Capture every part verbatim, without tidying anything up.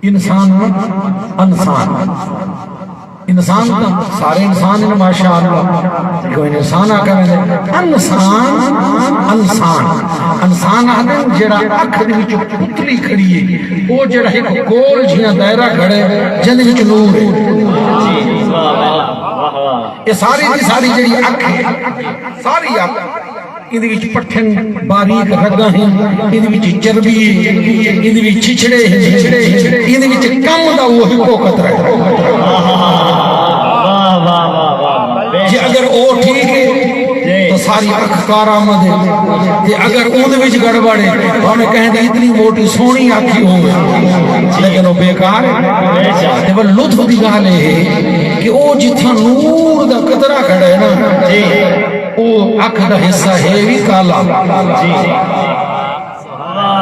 انسان، انسان، انسان تاں سارے انسان ہن، ماشاء اللہ۔ کوئی انسان آکھے ویندے، انسان، انسان، انسان آہدے جیڑھا اکھ دے وچ پتلی کھڑی ہے، او جیڑھا ہک گول جھیاں دائرہ کھڑے، جیندے وچ نور ہے۔ اے ساری دی ساری جیڑھی اکھ ہے، ساری اکھ، ایندے وچ پٹھن باریک رگاں ہن، ایندے وچ چربی ہے، ایندے وچ چھچھڑے ہن، ایندے وچ کم دا او ہکو قطرہ ہے۔ واہ، واہ، واہ، واہ، واہ۔ بے جے شک۔ اگر او ٹھیک ہے، جی۔ تو ساری اکھ کارآمد ہے۔ تے اگر اوندے وچ گڑبڑ ہے، بھاویں کہیں دی اتنی موٹی سوہݨی اکھ ہی ہووے، لیکن او بیکار ہے۔ بے شک۔ تے ول لطف دی ڳالھ اے ہے کہ او جتھاں نور دا قطرہ کھڑا ہے نا، جی۔ او اکھ دا حصہ ہے وی کالا۔ جی۔ واہ،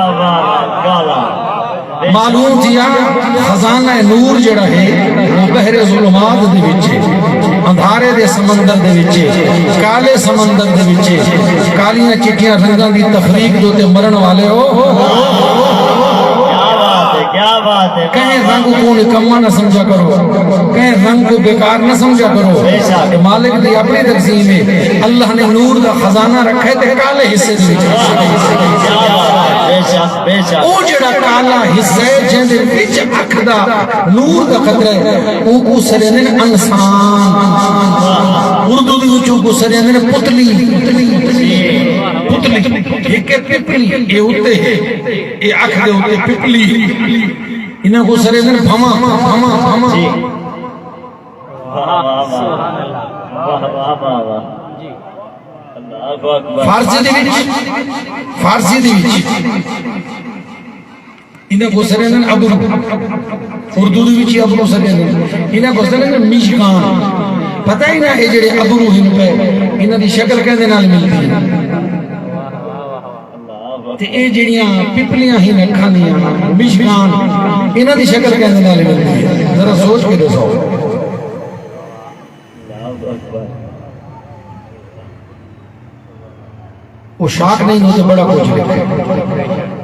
واہ، واہ، کالا۔ معلوم تھیا خزانہ نور جیڑھا ہے، او بحر ظلمات دے وچ ہے، اندھارے دے سمندر دے وچ ہے، کالے سمندر دے وچ ہے، کالیاں چٹیاں رنگاں دی تفریق دے اتے مرݨ والے ہو۔ کیا بات ہے، کیا بات ہے۔ کہیں رنگ کوں نکما نہ سمجھا کرو، کہیں رنگ کوں بیکار نہ سمجھا کرو۔ بے شک۔ اے مالک دی اپݨی تقسیم ہے۔ اللہ نے نور دا خزانہ رکھے تے کالے حصے دے وچ۔ کیا بات ہے، بے شک، بے شک۔ او جیڑھا کالا حصہ ہے، جیندے وچ اکھ دا نور دا قطرہ ہے، اونکوں سݙیندے نے انسان۔ اردو دے وچ اونکوں سݙیندے نے پتلی۔ پتلی۔ ہک ہے پپلی، اے اتے ہے۔ اے اکھ دے اتے پپلی۔ انہاں کوں سݙیندے نے بھواں، بھواں، بھواں۔ جی۔ واہ، واہ، واہ۔ واہ، واہ، واہ، واہ۔ اللہ اکبر۔ فارسی دے وچ، فارسی دے وچ انہاں کوں سݙیندن ابرو۔ اردو دے وچ ہی ابرو سݙیندن۔ انہاں کوں سݙیندن مشکان۔ پتہ ہی نہ، اے جیڑھے ابرو ہن پئے، انہاں دی شکل کیندے نال ملدی ہے؟ تے اے جیڑھیاں پپلیاں ہن اکھاں دیاں، مشکان، انہاں دی شکل کیندے نال ملدی ہے؟ ذرا سوچ کے ݙساؤ۔ اللہ اکبر۔ او شاک نہیں ہوندے، بڑا کجھ لکھے۔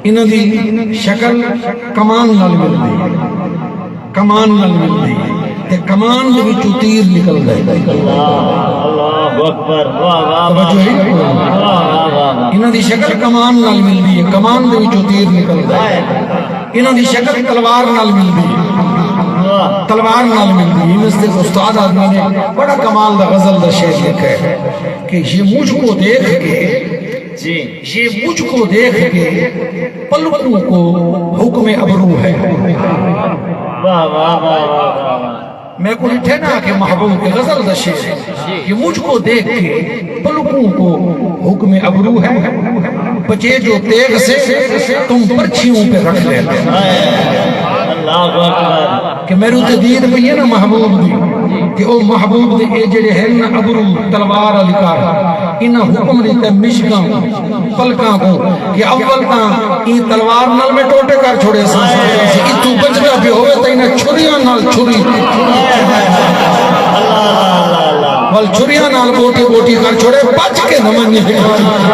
انہاں دی شکل کمان نال ملدی ہے، کمان نال ملدی ہے، تے کمان دے وچوں تیر نکلدا ہے۔ اللہ، اللہ اکبر۔ واہ، واہ، واہ۔ توجہ ہے؟ واہ، واہ، واہ، واہ۔ انہاں دی شکل کمان نال ملدی ہے، کمان دے وچوں تیر نکلدا ہے۔ انہاں دی شکل تلوار نال ملدی ہے۔ واہ۔ تلوار نال ملدی ہے۔ انہاں دے استاد آدمی نے بڑا کمال دا غزل دا شعر لکھا ہے کہ یہ مجھ کو دیکھ کے، جی۔ یہ مجھ کو دیکھ کے پلکوں کو حکم ابرو ہے۔ واہ، واہ، واہ، واہ، واہ، واہ۔ میں کو ݙٹھے نہ کہ محبوب کے غزل دا شعر ہے کہ مجھ کو دیکھ کے پلکوں کو حکم ابرو ہے، بچے جو تیغ سے تم پرچھیوں پہ رکھ لیتے۔ اللہ اکبر۔ کہ میرے تے دید پئی ہے نا محبوب دی، کہ او محبوب دے اے جڑے ہیں نا ابرو تلوار والی کار، انہاں حکم ݙتا مشکاں پلکاں کوں کہ اول تاں ایں تلوار نال میں ٹوٹے کر چھوڑے ساں، اتھوں بچدا پیا ہووے تاں انہاں چھریاں نال چھری، ول چھریاں نال بوٹی بوٹی کر چھوڑے، بچ کے نہ ونڄے۔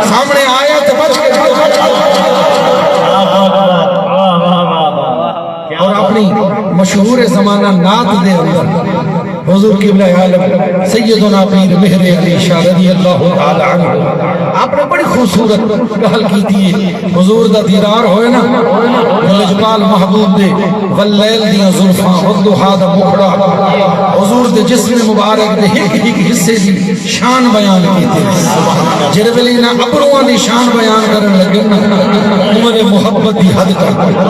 سامݨے آیا تے بچ کے۔ اور اپݨی مشہور زمانہ نعت دے اندر حضور قبلہ عالم سیدنا پیر مہر علی شاہ رضی اللہ تعالی عنہ آپ نے بڑی خوبصورت ڳالھ کیتی ہے۔ حضور دا دیدار ہوئے نا، لجپال محبوب دے، واللیل دیاں زلفاں، والضحیٰ دا مکھڑا، حضور دے جسم مبارک دے ہک ہک حصے دی شان بیان کیتی۔ جڑے ویلے انہاں ابرواں دی شان بیان کرن لگے نا، انہاں نے محبت دی حد کر ݙتی،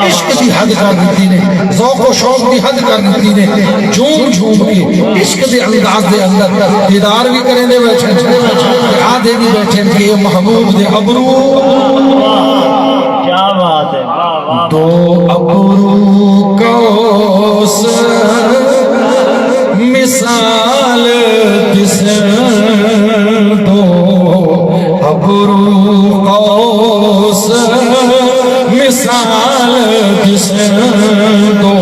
عشق دی حد کر ݙتی نے، ذوق و شوق دی حد کر ݙتی نے۔ جھوم جھوم کے عشق دے انداز دے اندر دیدار بھی کریں دے بیٹھے، آدھے بھی بیٹھے کہ محبوب دے ابرو۔ کیا بات ہے، واہ، واہ۔ دو ابرو قوس مثال دسن، دو ابرو قوس مثال دسن، دو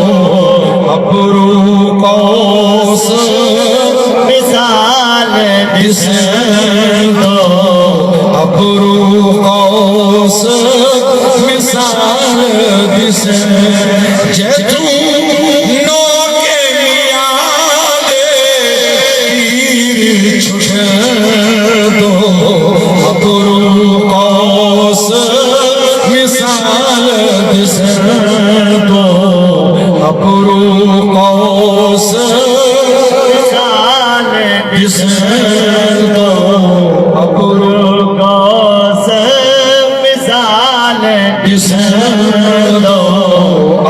ابرو قوس مثال دسن، دو ابرو قوس مثال جیتوں نوکے میاں دے تیر چھٹن دو، ابرو قوس مثال دسن دو، ابرو قوس مثال دسن دو، ابرو قوس مثال ݙسن دو،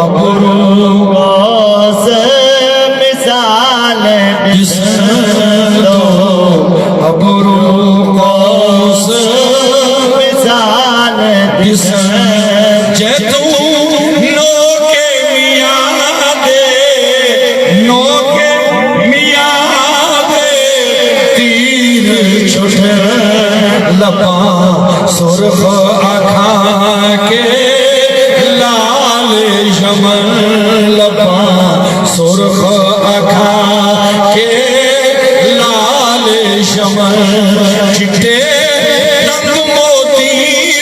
ابرو قوس مثال ݙسن دو، ابرو قوس مثال ݙسن۔ جیتوں نوکے میاں دے، نوکے میاں دے تیر چھٹن لباں سرخ اکھاں کے، لال یمن لباں سرخ اکھاں کے، لال یمن چٹے رنگ موتی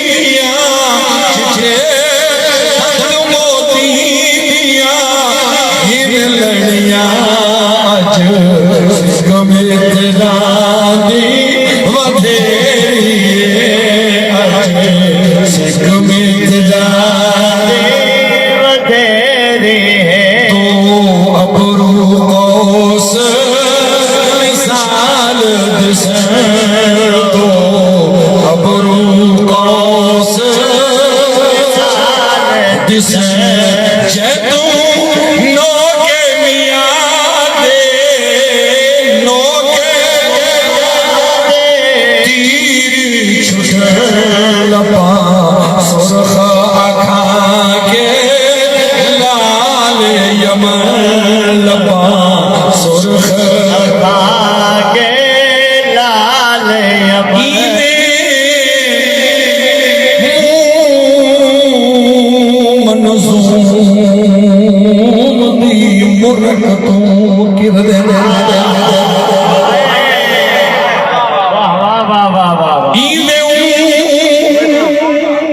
دیاں، چٹے رنگ موتی دیاں، ہن لڑیاں اج سکھ متراں دی ودھیری ہے، اج سکھ متراں دی ودھیری ہے۔ دو ابرو قوس مثال دسن دو، ابرو قوس مثال دسن۔ جیتوں نوکے میاں دے، نوکے میاں دے تیر چھٹن لباں سرخ اکھاں کے، لال یمن لباں سرخ اکھاں کے، لال یمن۔ منظوم دی مرک توں کردے۔ واہ، واہ، واہ، واہ، واہ، واہ۔ ایندے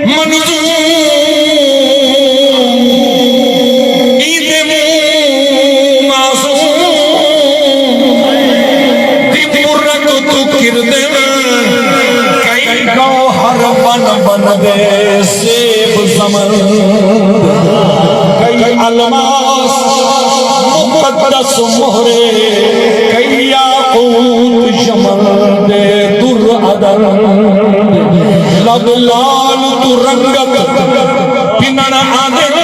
منظوم، ایندے معصوم دی مرک توں کردے۔ کئی گوہر بن بن دے سیب زمن، کئی الماس مقدس مہرے، کئی یاقوت یمن دے در عدن۔ لب لال توں رنگت پنݨ آندن،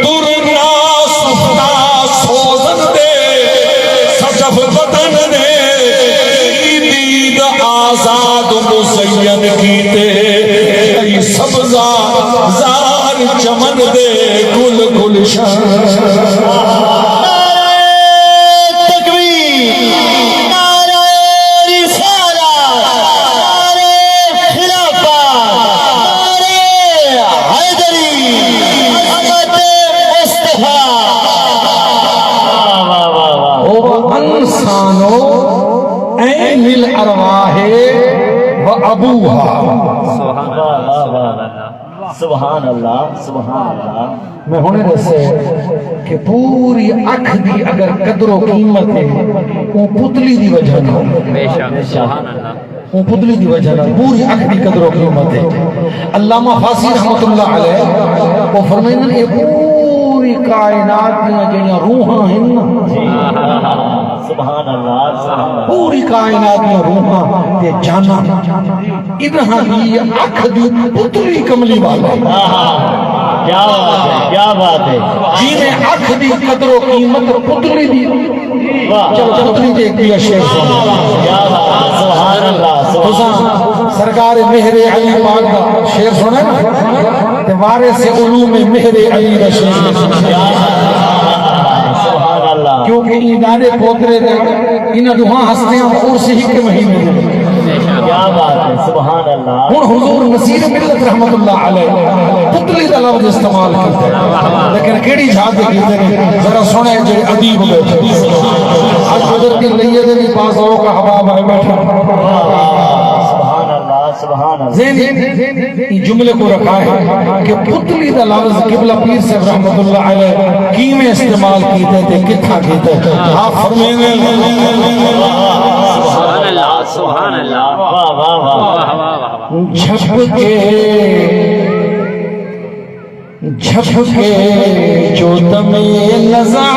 در ناسختہ سوزن دے سجف بدن نے، تیری دید آزاد مزین کیتے، کئی سبزہ زار چمن دے گل گلشن۔ نعرہ تکبیر، نعرہ رسالت، نعرہ خلافت، نعرہ حیدری، عظمت مصطفیٰ۔ واہ، واہ، واہ، واہ۔ هو انسان عین الارواح و ابوہا۔ سبحان اللہ، سبحان اللہ، سبحان اللہ۔ میں ہݨ ݙسے کہ پوری اکھ دی اگر قدر و قیمت ہے، او پتلی دی وجہ نال۔ بے شک، سبحان اللہ۔ او پتلی دی وجہ نال پوری اکھ دی قدر و قیمت ہے۔ علامہ فارسی رحمۃ اللہ علیہ او فرمائندے، اے پوری کائنات دیاں جیڑھیاں روحاں ہن نا، سبحان اللہ، سبحان اللہ۔ پوری کائنات دیاں روحاں تے جاناں انہاں دی اکھ دی پتلی کملی والا ہے۔ آہا، کیا بات ہے، کیا بات ہے۔ جیویں اکھ دی قدر و قیمت پتلی دی۔ واہ۔ چلو، پتلی تے ہک ٻیا شعر سݨو۔ کیا بات ہے، سبحان اللہ، سبحان اللہ۔ تساں سرکار مہر علی پاک دا شعر سݨے نا، تے وارث علوم مہر علی دا شعر۔ کیا بات ہے، سبحان اللہ۔ کیونکہ ایں ݙاݙے پوترے دے، انہاں ݙوہاں ہستیاں دا عرس ہک مہینے۔ کیا بات ہے، سبحان اللہ۔ ہݨ حضور نصیر ملت رحمۃ اللہ علیہ پتلی دا لفظ استعمال کیتے، لیکن کیڑھی جھاگ تے کیتے نے، ذرا سݨے جیڑھے ادیب بیٹھے۔ اڄ قدرتی لئیے دے وی بعض ذوق احباب آئے بیٹھے۔ سبحان اللہ، سبحان اللہ۔ ذہن ایں جملے کوں رکھائے کہ پتلی دا لفظ قبلہ پیر صاحب رحمت اللہ علیہ کیویں استعمال کیتے تے کتھاں کیتے۔ آپ فرمیندے، سبحان اللہ، سبحان اللہ۔ واہ، واہ، واہ، واہ۔ جھپ کے، جھپ کے جو تمہیں نظر،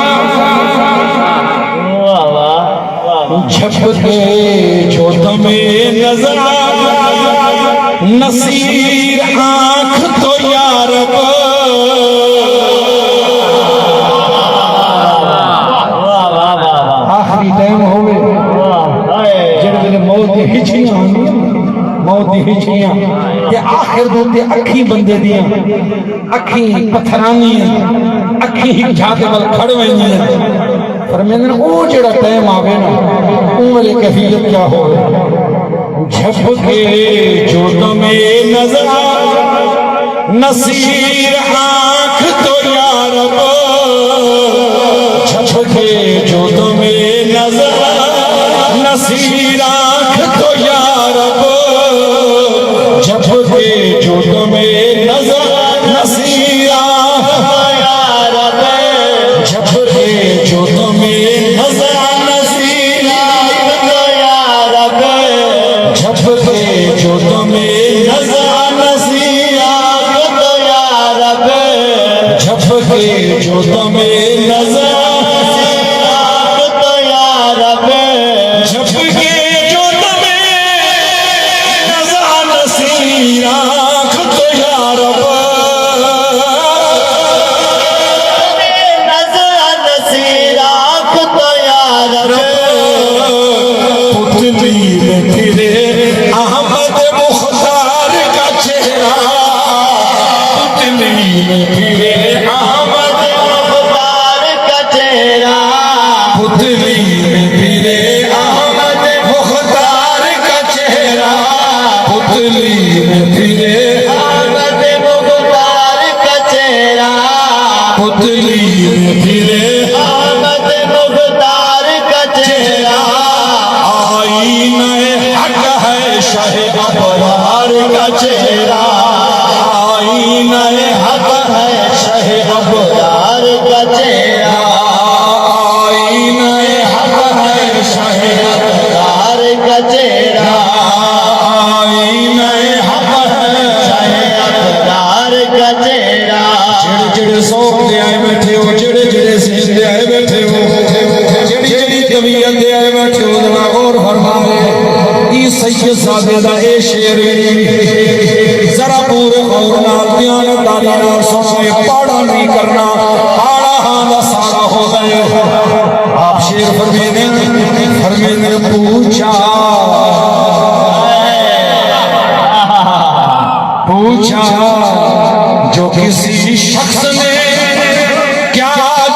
واہ، واہ، واہ، واہ۔ جھپ کے جو تمہیں نظر نصیر آنکھ تو یا رب۔ واہ، واہ، واہ، واہ۔ آخری ٹائم ہووے، واہ، ہائے۔ جڑے ویلے موت دی ہچکیاں ہوندیاں، موت دی ہچکیاں، تے آخر دے اتے اکھیں بندے دیاں، اکھیں پتھرانی ہیں، اکھیں ہک جھا تے ول کھڑ ویندی ہیں۔ فرمیندے نے، او جڑا ٹائم آوے نا، اوں ویلے کیفیت کیا ہووے؟ جھپ کے جو تمہیں نظر نصیر آنکھ تو یا رب، جھپ کے جو تمہیں نظر نصیر آنکھ تو یا رب، جھپ کے جو تمہیں نظر نصیر آنکھ تو یا رب، جھپ کے جو تمہیں نظر نصیر آنکھ تو یا رب، جھپ کے جو تمہیں نظر نصیر آنکھ تو یا رب، جھپ کے جو تمہیں نظر نصیر آنکھ تو یا رب، جھپ کے جو تمہیں نظر نصیر آنکھ تو یا رب۔ نظر نصیر آنکھ تو یا رب۔ پتلی میں پھرے احمد مختار کا چہرہ، پتلی میں پھرے احمد مختار کا چہرہ، پتلی میں پھرے احمد مختار کا چہرہ، پتلی میں پھرے احمد مختار کا چہرہ، پتلی میں پھرے احمد مختار کا چہرہ۔ آئینہ حق ہے شہ ابرار کا چہرہ، آئینہ حق ہے شہ ابرار کا چہرہ، آئینہ حق ہے شہ ابرار کا چہرہ، آئینہ حق ہے شہ ابرار کا چہرہ۔ جڑے جڑے ذوق دے آئے بیٹھے ہو، جڑے جڑے ذہن دے آئے بیٹھے ہو، جڑی جڑی طبیعت دے آئے بیٹھے ہو، ذرا غور فرمائے۔ ایں سید زادے دا اے شعر وی ذرا پورے غور نال، دیانتداری نال سݨو، اے پاڑا نہیں کرنا، پاڑا ہاں دا سارا ہو ڳئے۔ آپ شعر فرمیندے، فرمیندے، پوچھا، پوچھا جو کسی شخص نے کیا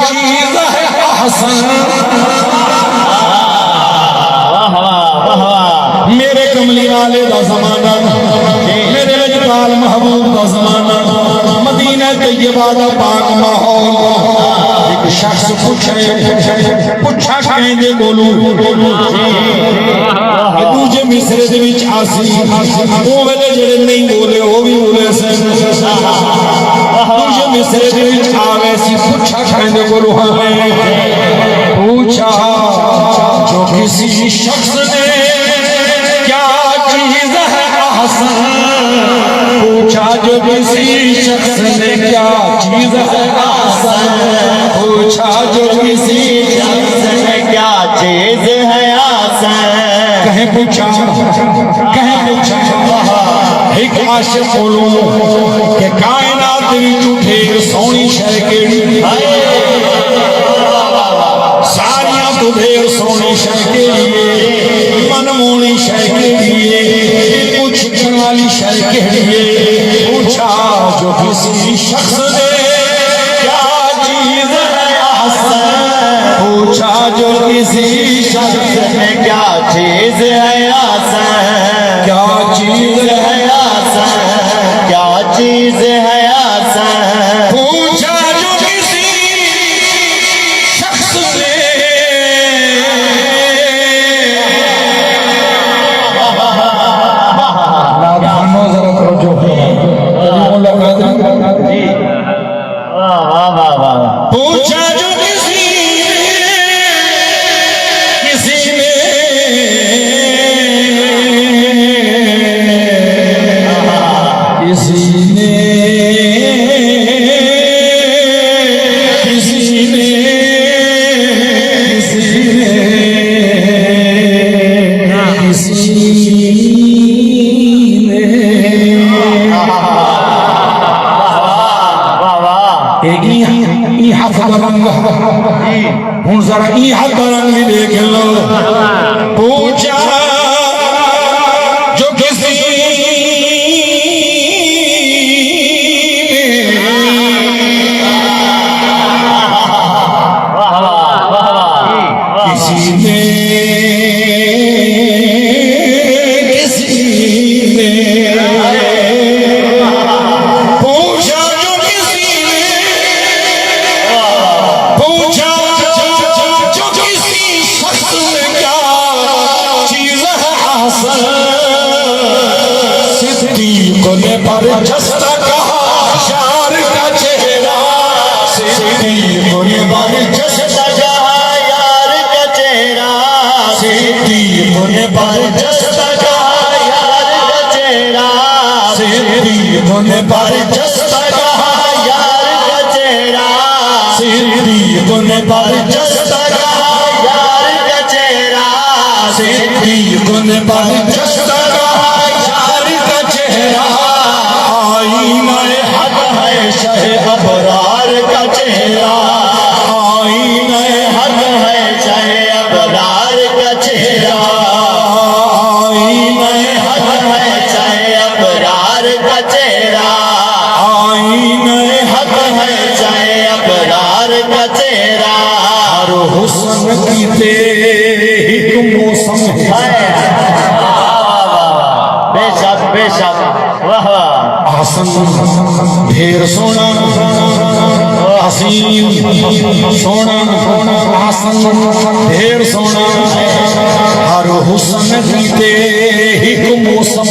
چیز ہے احسن۔ واہ واہ، واہ واہ۔ میرے کملی والے دا زمانہ، میرے لجپال محبوب دا زمانہ، مدینہ طیبہ دا پاک ماحول۔ ہک شخص پچھے، پچھا کہیں دے کولوں۔ ݙوجھے مصرعے دے وچ آسی، او ویلے جڑے نہیں ٻولے، او وی ٻولے سن۔ ݙوجھے مصرعے دے وچ آ ویسی، پچھا کہیں دے کولوں، ہاں۔ پوچھا جو کسی شخص نے کیا چیز ہے احسن، پوچھا جو کسی شخص نے کیا چیز ہے احسن، پوچھا جو کسی شخص نے کیا چیز ہے احسن۔ کہیں پوچھا، کہیں پوچھا ہک عاشق کولوں کہ کائنات دے وچوں ڈھیر سوہݨی شے کیڑھی؟ ساریاں توں ڈھیر سوہݨی شے کیڑھی ہے؟ من موہݨی شے کیڑھی ہے؟ پچھݨ والی شے کیڑھی ہے؟ پوچھا جو کسی شخص نے کیا چیز ہے احسن، پوچھا جو کسی شخص نے کیا چیز ہے احسن، کیا چیز ہے احسن، کیا چیز ہے احسن۔ پوچھا جو کسی شخص سے۔ نعت کسی نے، کسی نے، کسی نے، کسی نے۔ واہ، واہ۔ اے ایں، ایں ہتھ دا رنگ۔ ہݨ ذرا ایں ہتھ دا رنگ وی ݙیکھ لو۔ پوچھا جو کسی نے، کسی نے، کسی نے پوچھا جو کسی نے، پوچھا جو کسی شخص میں کیا چیز ہے احسن؟ صدیق نے برجستہ کہا، یار کا چہرہ۔ صدیق نے برجستہ کہا، یار کا چہرہ۔ صدیق نے برجستہ کہا، یار کا چہرہ۔ صدیق نے برجستہ کہا، یار کا چہرہ۔ صدیق نے برجستہ کہا، یار کا چہرہ۔ صدیق نے برجستہ کہا، یار کا چہرہ۔ آئینہ حق ہے شہ ابرار کا چہرہ۔ آئینہ حق ہے شہ ابرار کا چہرہ۔ آئینہ حق ہے شہ ابرار کا چہرہ۔ آئینہ حق ہے شہ ابرار کا چہرہ۔ ہر حسن کیتے ہک موسم ہے۔ بے شک، بے شک۔ واہ واہ۔ حسن ڈھیر سوہݨا، حسین سوہݨا، حسن ڈھیر سوہݨا۔ ہر حسن کیتے ہک موسم۔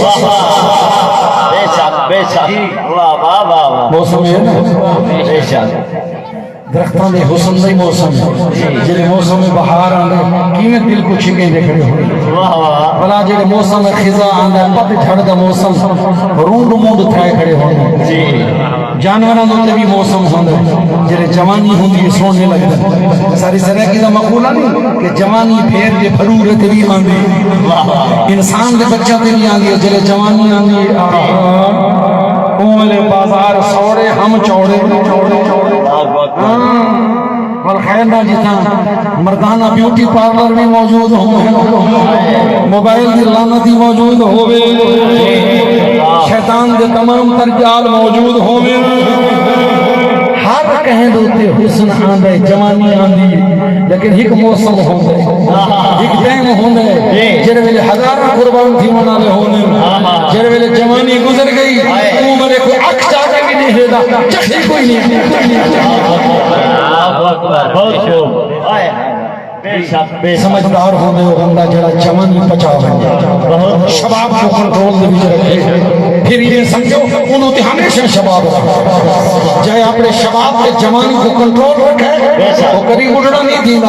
واہ واہ۔ بے شک، بے شک۔ واہ واہ، واہ واہ۔ موسم ہے نا؟ بے شک۔ درختاں دے حسن دا ہی موسم ہے۔ جیڑھے موسم بہار آندے، کیویں دل کوں چھکیندے کھڑے ہوندے۔ واہ واہ۔ بھلا جیڑھے موسم خزاں آندے، پت جھڑ دا موسم، رونڈ مونڈ تھئے کھڑے ہوندے۔ جی۔ جانوراں دے اتے وی موسم ہوندے، جیڑھے جوانی ہوندی ہے، سوہݨے لڳدے۔ ساری سرائیکی دا مقولہ نہیں کہ جوانی پھیر کے پھرور تے وی آندی۔ واہ واہ۔ انسان دے بچیاں تے وی آندی ہے، جیڑھے جوانی آندی ہے، آ، اوں ویلے بازار سوڑے ہم چوڑے۔ ہاں، ول خیر نہ، جتھاں مردانہ بیوٹی پارلر وی موجود ہووے، موبائل دی لعنت وی موجود ہووے، شیطان دے تمام تر جال موجود ہووے، ہر کہیں دے اتے حسن آندا ہے، جوانی آندی ہے، لیکن ہک موسم ہوندا ہے، ہک ٹائم ہوندا ہے، جیڑھے ویلے ہزاراں قربان تھیوݨ والے ہوندے، جیڑھے ویلے جوانی گزر ڳئی، اوں ویلے کوئی اکھ چا کے وی ݙیہدے دا چکھے کوئی نہیں۔ اللہ اکبر، بہت خوب۔ ہائے ہائے۔ بے شک، بے شک۔ سمجھدار ہوندے او بندہ جیڑھا جوانی پچا ونڄے۔ بہت۔ شباب کوں کنٹرول دے وچ رکھے۔ پھر ایویں سمجھو، اونوں تے ہمیشہ شباب رکھو۔ جے اپݨے شباب تے جوانی کوں کنٹرول رکھے، بے شک۔ او کدی ٻڈھڑا نہیں تھیندا۔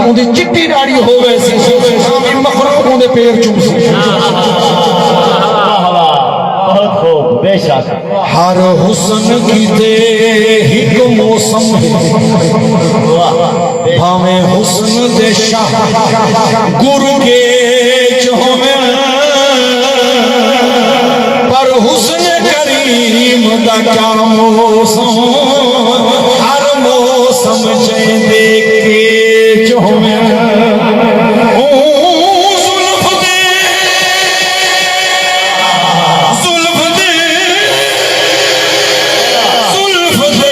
اوندی چٹی ݙاڑھی ہووے سی، تاں وی مخلوق اوندے پیر چومسی۔ واہ واہ، بہت خوب، بے شک۔ ہر حسن کیتے ہک موسم ہے، بھاویں حسن دے شاہ گر گیچ ہوون، پر حسن کریم دا کیا موسم، ہر موسم چیندے کیچ ہوون۔ اوں زلف دے، زلف دے، زلف دے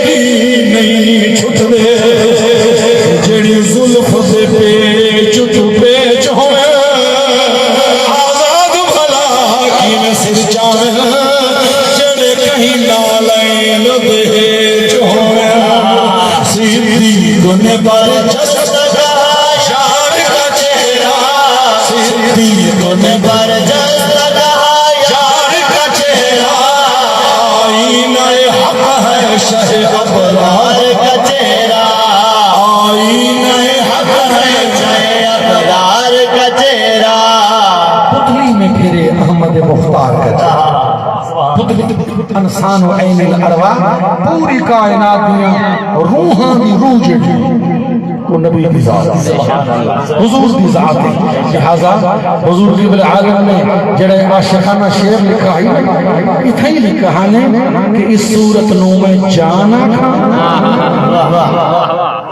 قیدی نہیں چھٹدے، جیڑھی زلف دے پیچ تو پیچ ہوون۔ آزاد بھلا کیویں سر چاون، جیڑھے کہیں نالین دے ہیچ ہوون۔ صدیق نے برجستہ کہا، یار کا چہرہ۔ صدیق نے برجستہ کہا، یار کا چہرہ۔ آئینہ حق ہے شہ ابرار کا چہرہ۔ آئینہ حق ہے شہ ابرار کا چہرہ۔ پتلی میں پھرے احمد مختار کا چہرہ۔ انسان و عین الارواح، پوری کائنات دیاں روحاں دی روح جیڑھی، او نبی دی ذات ہے، حضور دی ذات ہے۔ لہذا حضور قبلہ عالم نے جڑے عاشقانہ شعر لکھا ہے، اتھائیں لکھا ہے کہ اس صورت نوں میں جان آکھاں،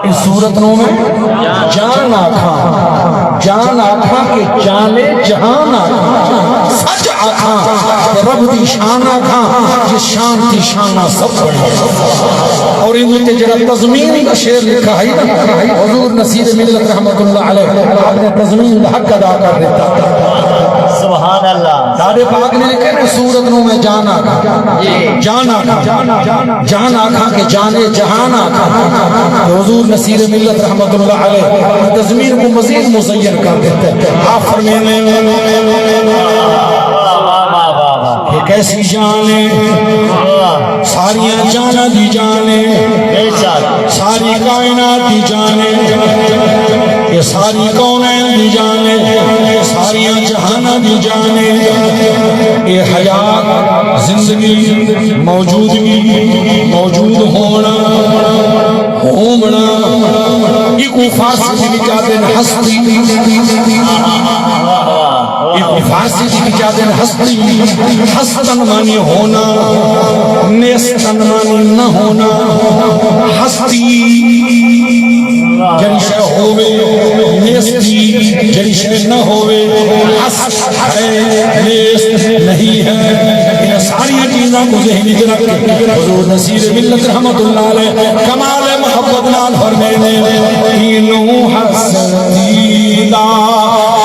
اس صورت نوں میں جان آکھاں، جان آکھاں کہ جان جہان آکھاں، سچ آکھاں تے رب دی شان آکھاں، جس شان دی شان آ سب بڑی۔ اور ایندے تے جڑا تضمین دا شعر لکھا ہے نا، حضور نصیر ملت رحمت اللہ علیہ، آپ نے تضمین دا حق ادا کر دیتا۔ سبحان اللہ۔ ساڈے پاک نے لکھے نا، صورت نوں میں جان آکھاں، جان آکھاں، جان آکھاں کہ جان جہان آکھاں۔ حضور نصیر ملت رحمت اللہ علیہ تضمین کو مزید مزین کر دیتے۔ آپ فرمانے کہ کیسی جان ہے، ساریاں جاناں دی جان ہے، ساری کائنات دی جان ہے، یہ ساری کونین دی جان ہے، ساریاں جہاناں دی جان ہے۔ یہ حیات، زندگی، موجودگی، موجود ہونا، ہووݨا، ایکوں فارسی وچ آہدن ہستی۔ ایکوں فارسی وچ آہدن ہستی۔ ہستن معنی ہونا، نیستن معنی نہ ہونا۔ ہستی جڑی شے ہووے، نیستی جڑی شے نہ ہووے۔ ہست ہے، نیست نہیں ہے۔ انہاں ساریاں چیزاں کوں ذہن وچ رکھ کے حضور نصیر ملت رحمت اللہ علیہ کمال محبت نال فرمیندے، اینوں ہستی دا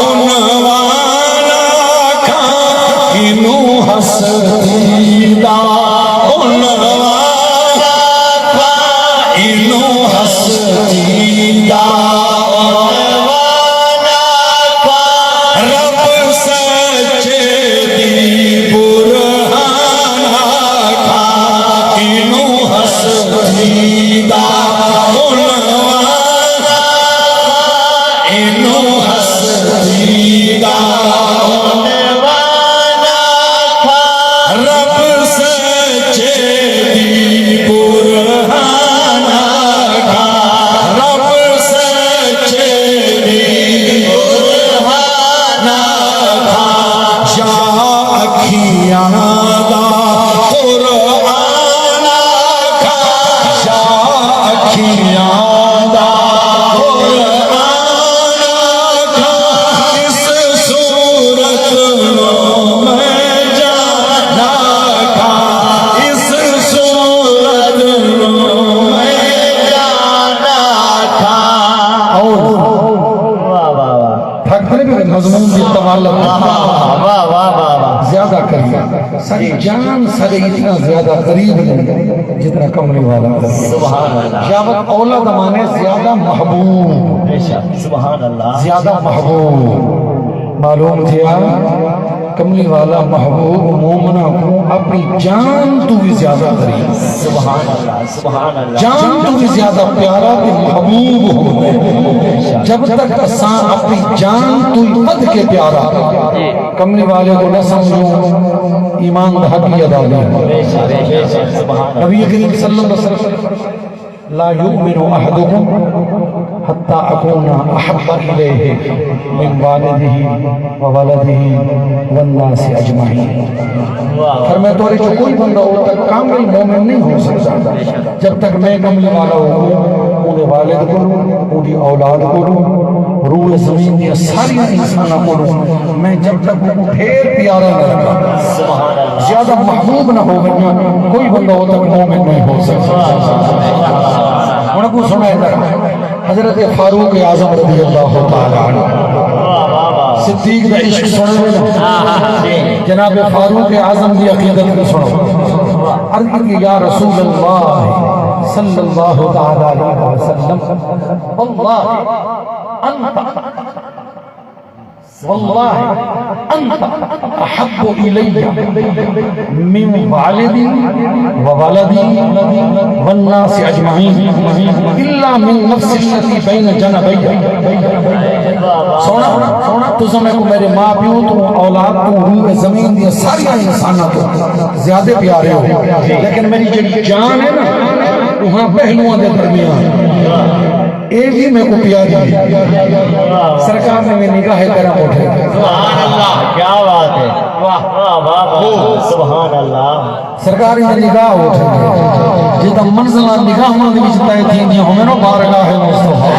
عنوان آکھاں، اینوں ہستی دا عنوان آکھاں، اینوں ہستی دا عنوان آکھاں، رب سچے دی برہان آکھاں، اینوں ہستی دا عنوان آکھاں، اینوں ہستی دا عنوان آکھاں، رب سچے دی برہان آکھاں، رب سچے دی برہان آکھاں، یا اکھیاں دا قرآن آکھاں، یا اکھیاں دا قرآن آکھاں، اس صورت نوں میں جان آکھاں، اس صورت نوں میں جان آکھاں۔ اور واہ، واہ، واہ۔ پھک تے نہیں پئے مضمون دی طوالت۔ واہ، واہ، واہ، واہ، واہ۔ زیادہ قریب۔ ساݙی جان ساݙے اتنا زیادہ قریب نہیں جتنا کملی والا۔ سبحان اللہ۔ یا وت اولا زمانے زیادہ محبوب۔ بے شک۔ سبحان اللہ۔ زیادہ محبوب۔ معلوم تھیا کملی والا محبوب مومناں کوں اپݨی جان توں وی زیادہ قریب۔ سبحان اللہ، سبحان اللہ۔ جان توں وی زیادہ پیارا تے محبوب ہوندا ہے۔ جب تک اساں اپݨی جان توں وی ودھ کے پیارا کملی والے کوں نہ سمجھوں، ایمان دا حق ہی ادا نہیں۔ بے شک، بے شک، سبحان اللہ۔ نبی کریم صلی اللہ علیہ وسلم، لا یؤمن احدکم حتی اکون احب الیہ من والدہ وولدہ والناس اجمعین۔ واہ۔ فرمایا، تہاݙے چوں کوئی بندہ اوں تک کامل مومن نہیں ہو سڳدا جب تک میں کملی والا ہوکوں، اوندے والد کولوں، اوندی اولاد کولوں، روئے زمین دیاں ساریاں انساناں کولوں میں جب تک اوکوں ڈھیر پیارا نہ رکھاں، سبحان اللہ۔ زیادہ محبوب نہ ہو ونڄاں، کوئی بندہ اوں تک مومن نہیں ہو سڳدا۔ ہݨ اڳوں سݨائے ذرا۔ حضرت فاروق اعظم رضی اللہ تعالیٰ عنہ۔ صدیق دا عشق سݨو نا۔ جناب فاروق اعظم دی عقیدت کوں سݨو۔ عرض کیتی، یا رسول اللہ صلی اللہ تعالیٰ علیہ وسلم، واللہ انت والله أنت أحب إلي من والدي وولدي والناس أجمعين إلا من نفسي التي بين جنبي۔ سونا، سونا، تساں میکوں میرے ماء پیو توں، اولاد توں، روئے زمین دیاں ساریاں انساناں توں زیادہ پیارے ہو، لیکن میری جڑی جان ہے نا، وہاں پہلوؤں دے درمیان اے وی میکوں پیاری ہے۔ سرکار نے وی نگاہ کرم اٹھے۔ سبحان اللہ، کیا بات ہے۔ واہ، واہ، واہ، واہ۔ سبحان اللہ۔ سرکار نے نگاہ اٹھے۔ جتھاں منزلاں نگاہاں دے وچ طے تھیندیاں ہوون، بارگاہ مصطفیٰ۔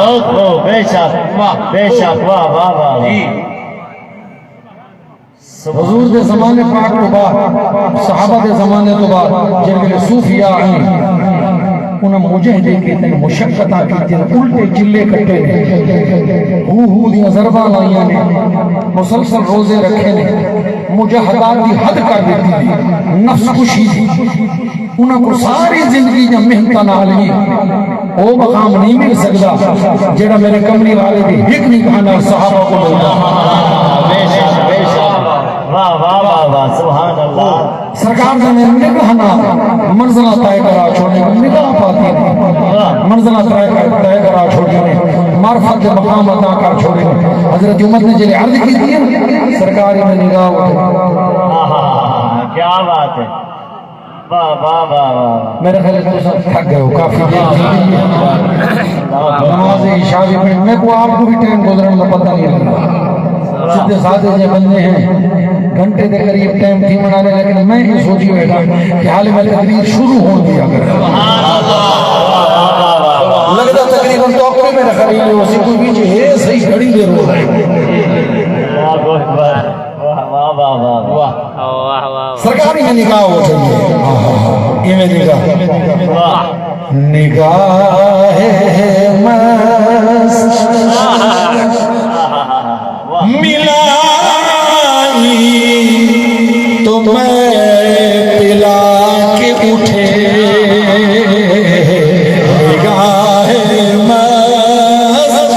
بہت خوب، بے شک، واہ، بے شک، واہ، واہ، واہ، واہ۔ جی۔ حضور دے زمانے پاک توں بعد، صحابہ دے زمانے توں بعد، جڑے ویلے صوفیاء آئے، انہاں مجاہدے کیتے، مشقتاں کیتیاں، الٹے چلے کٹے نے، ہو ہو دیاں ضرباں لائیاں نے، مسلسل روزے رکھے نے، مجاہدات دی حد کر ݙتی، نفس کشی دی۔ انہاں کوں ساری زندگی دیاں محنتاں نال وی او مقام نہیں مل سڳدا جیڑھا میرے کملی والے دی ہک نگاہ نال صحابہ کوں ملدا۔ بے شک، بے شک۔ واہ، واہ، واہ، واہ، سبحان اللہ۔ سرکار دے نگاہ نال منزلاں طے کرا چھوڑے، نگاہ پاتی نے منزلاں طے کر، طے کرا چھوڑے نے، معرفت دے مقام عطا کر چھوڑے نے۔ حضرت عمر نے جیلے عرض کیتی ہے، سرکار نے نگاہ اٹھائی۔ آہا، کیا بات ہے۔ واہ، واہ، واہ، واہ، واہ۔ میرے خیال ہے تساں تھک گئے ہو، کافی دیر تھی گئی ہے۔ نماز عشاء بھی پڑھی، میکوں آپ کوں بھی ٹائم گزرݨ دا پتہ نہیں لڳدا۔ سدھے سادے جے بندے ہیں، گھنٹے دے قریب ٹائم تھی بݨا لے، لیکن میں یہ سوچی بیٹھا کہ حال میں تقریر شروع ہوندی ہے۔ لڳدا تقریباً تو کوئی میرا خیال نہیں ہو سی، کوئی بھی جی ہے صحیح گھڑی دے رو رہے۔ اللہ اکبر۔ واہ، واہ، واہ، واہ، واہ۔ واہ، واہ، واہ۔ سرکار ایویں نگاہ ہو سڳدی ہے۔ ایویں نگاہ۔ واہ۔ نگاہ مست ملائی تو میں پلا کے اٹھے۔ نگاہ مست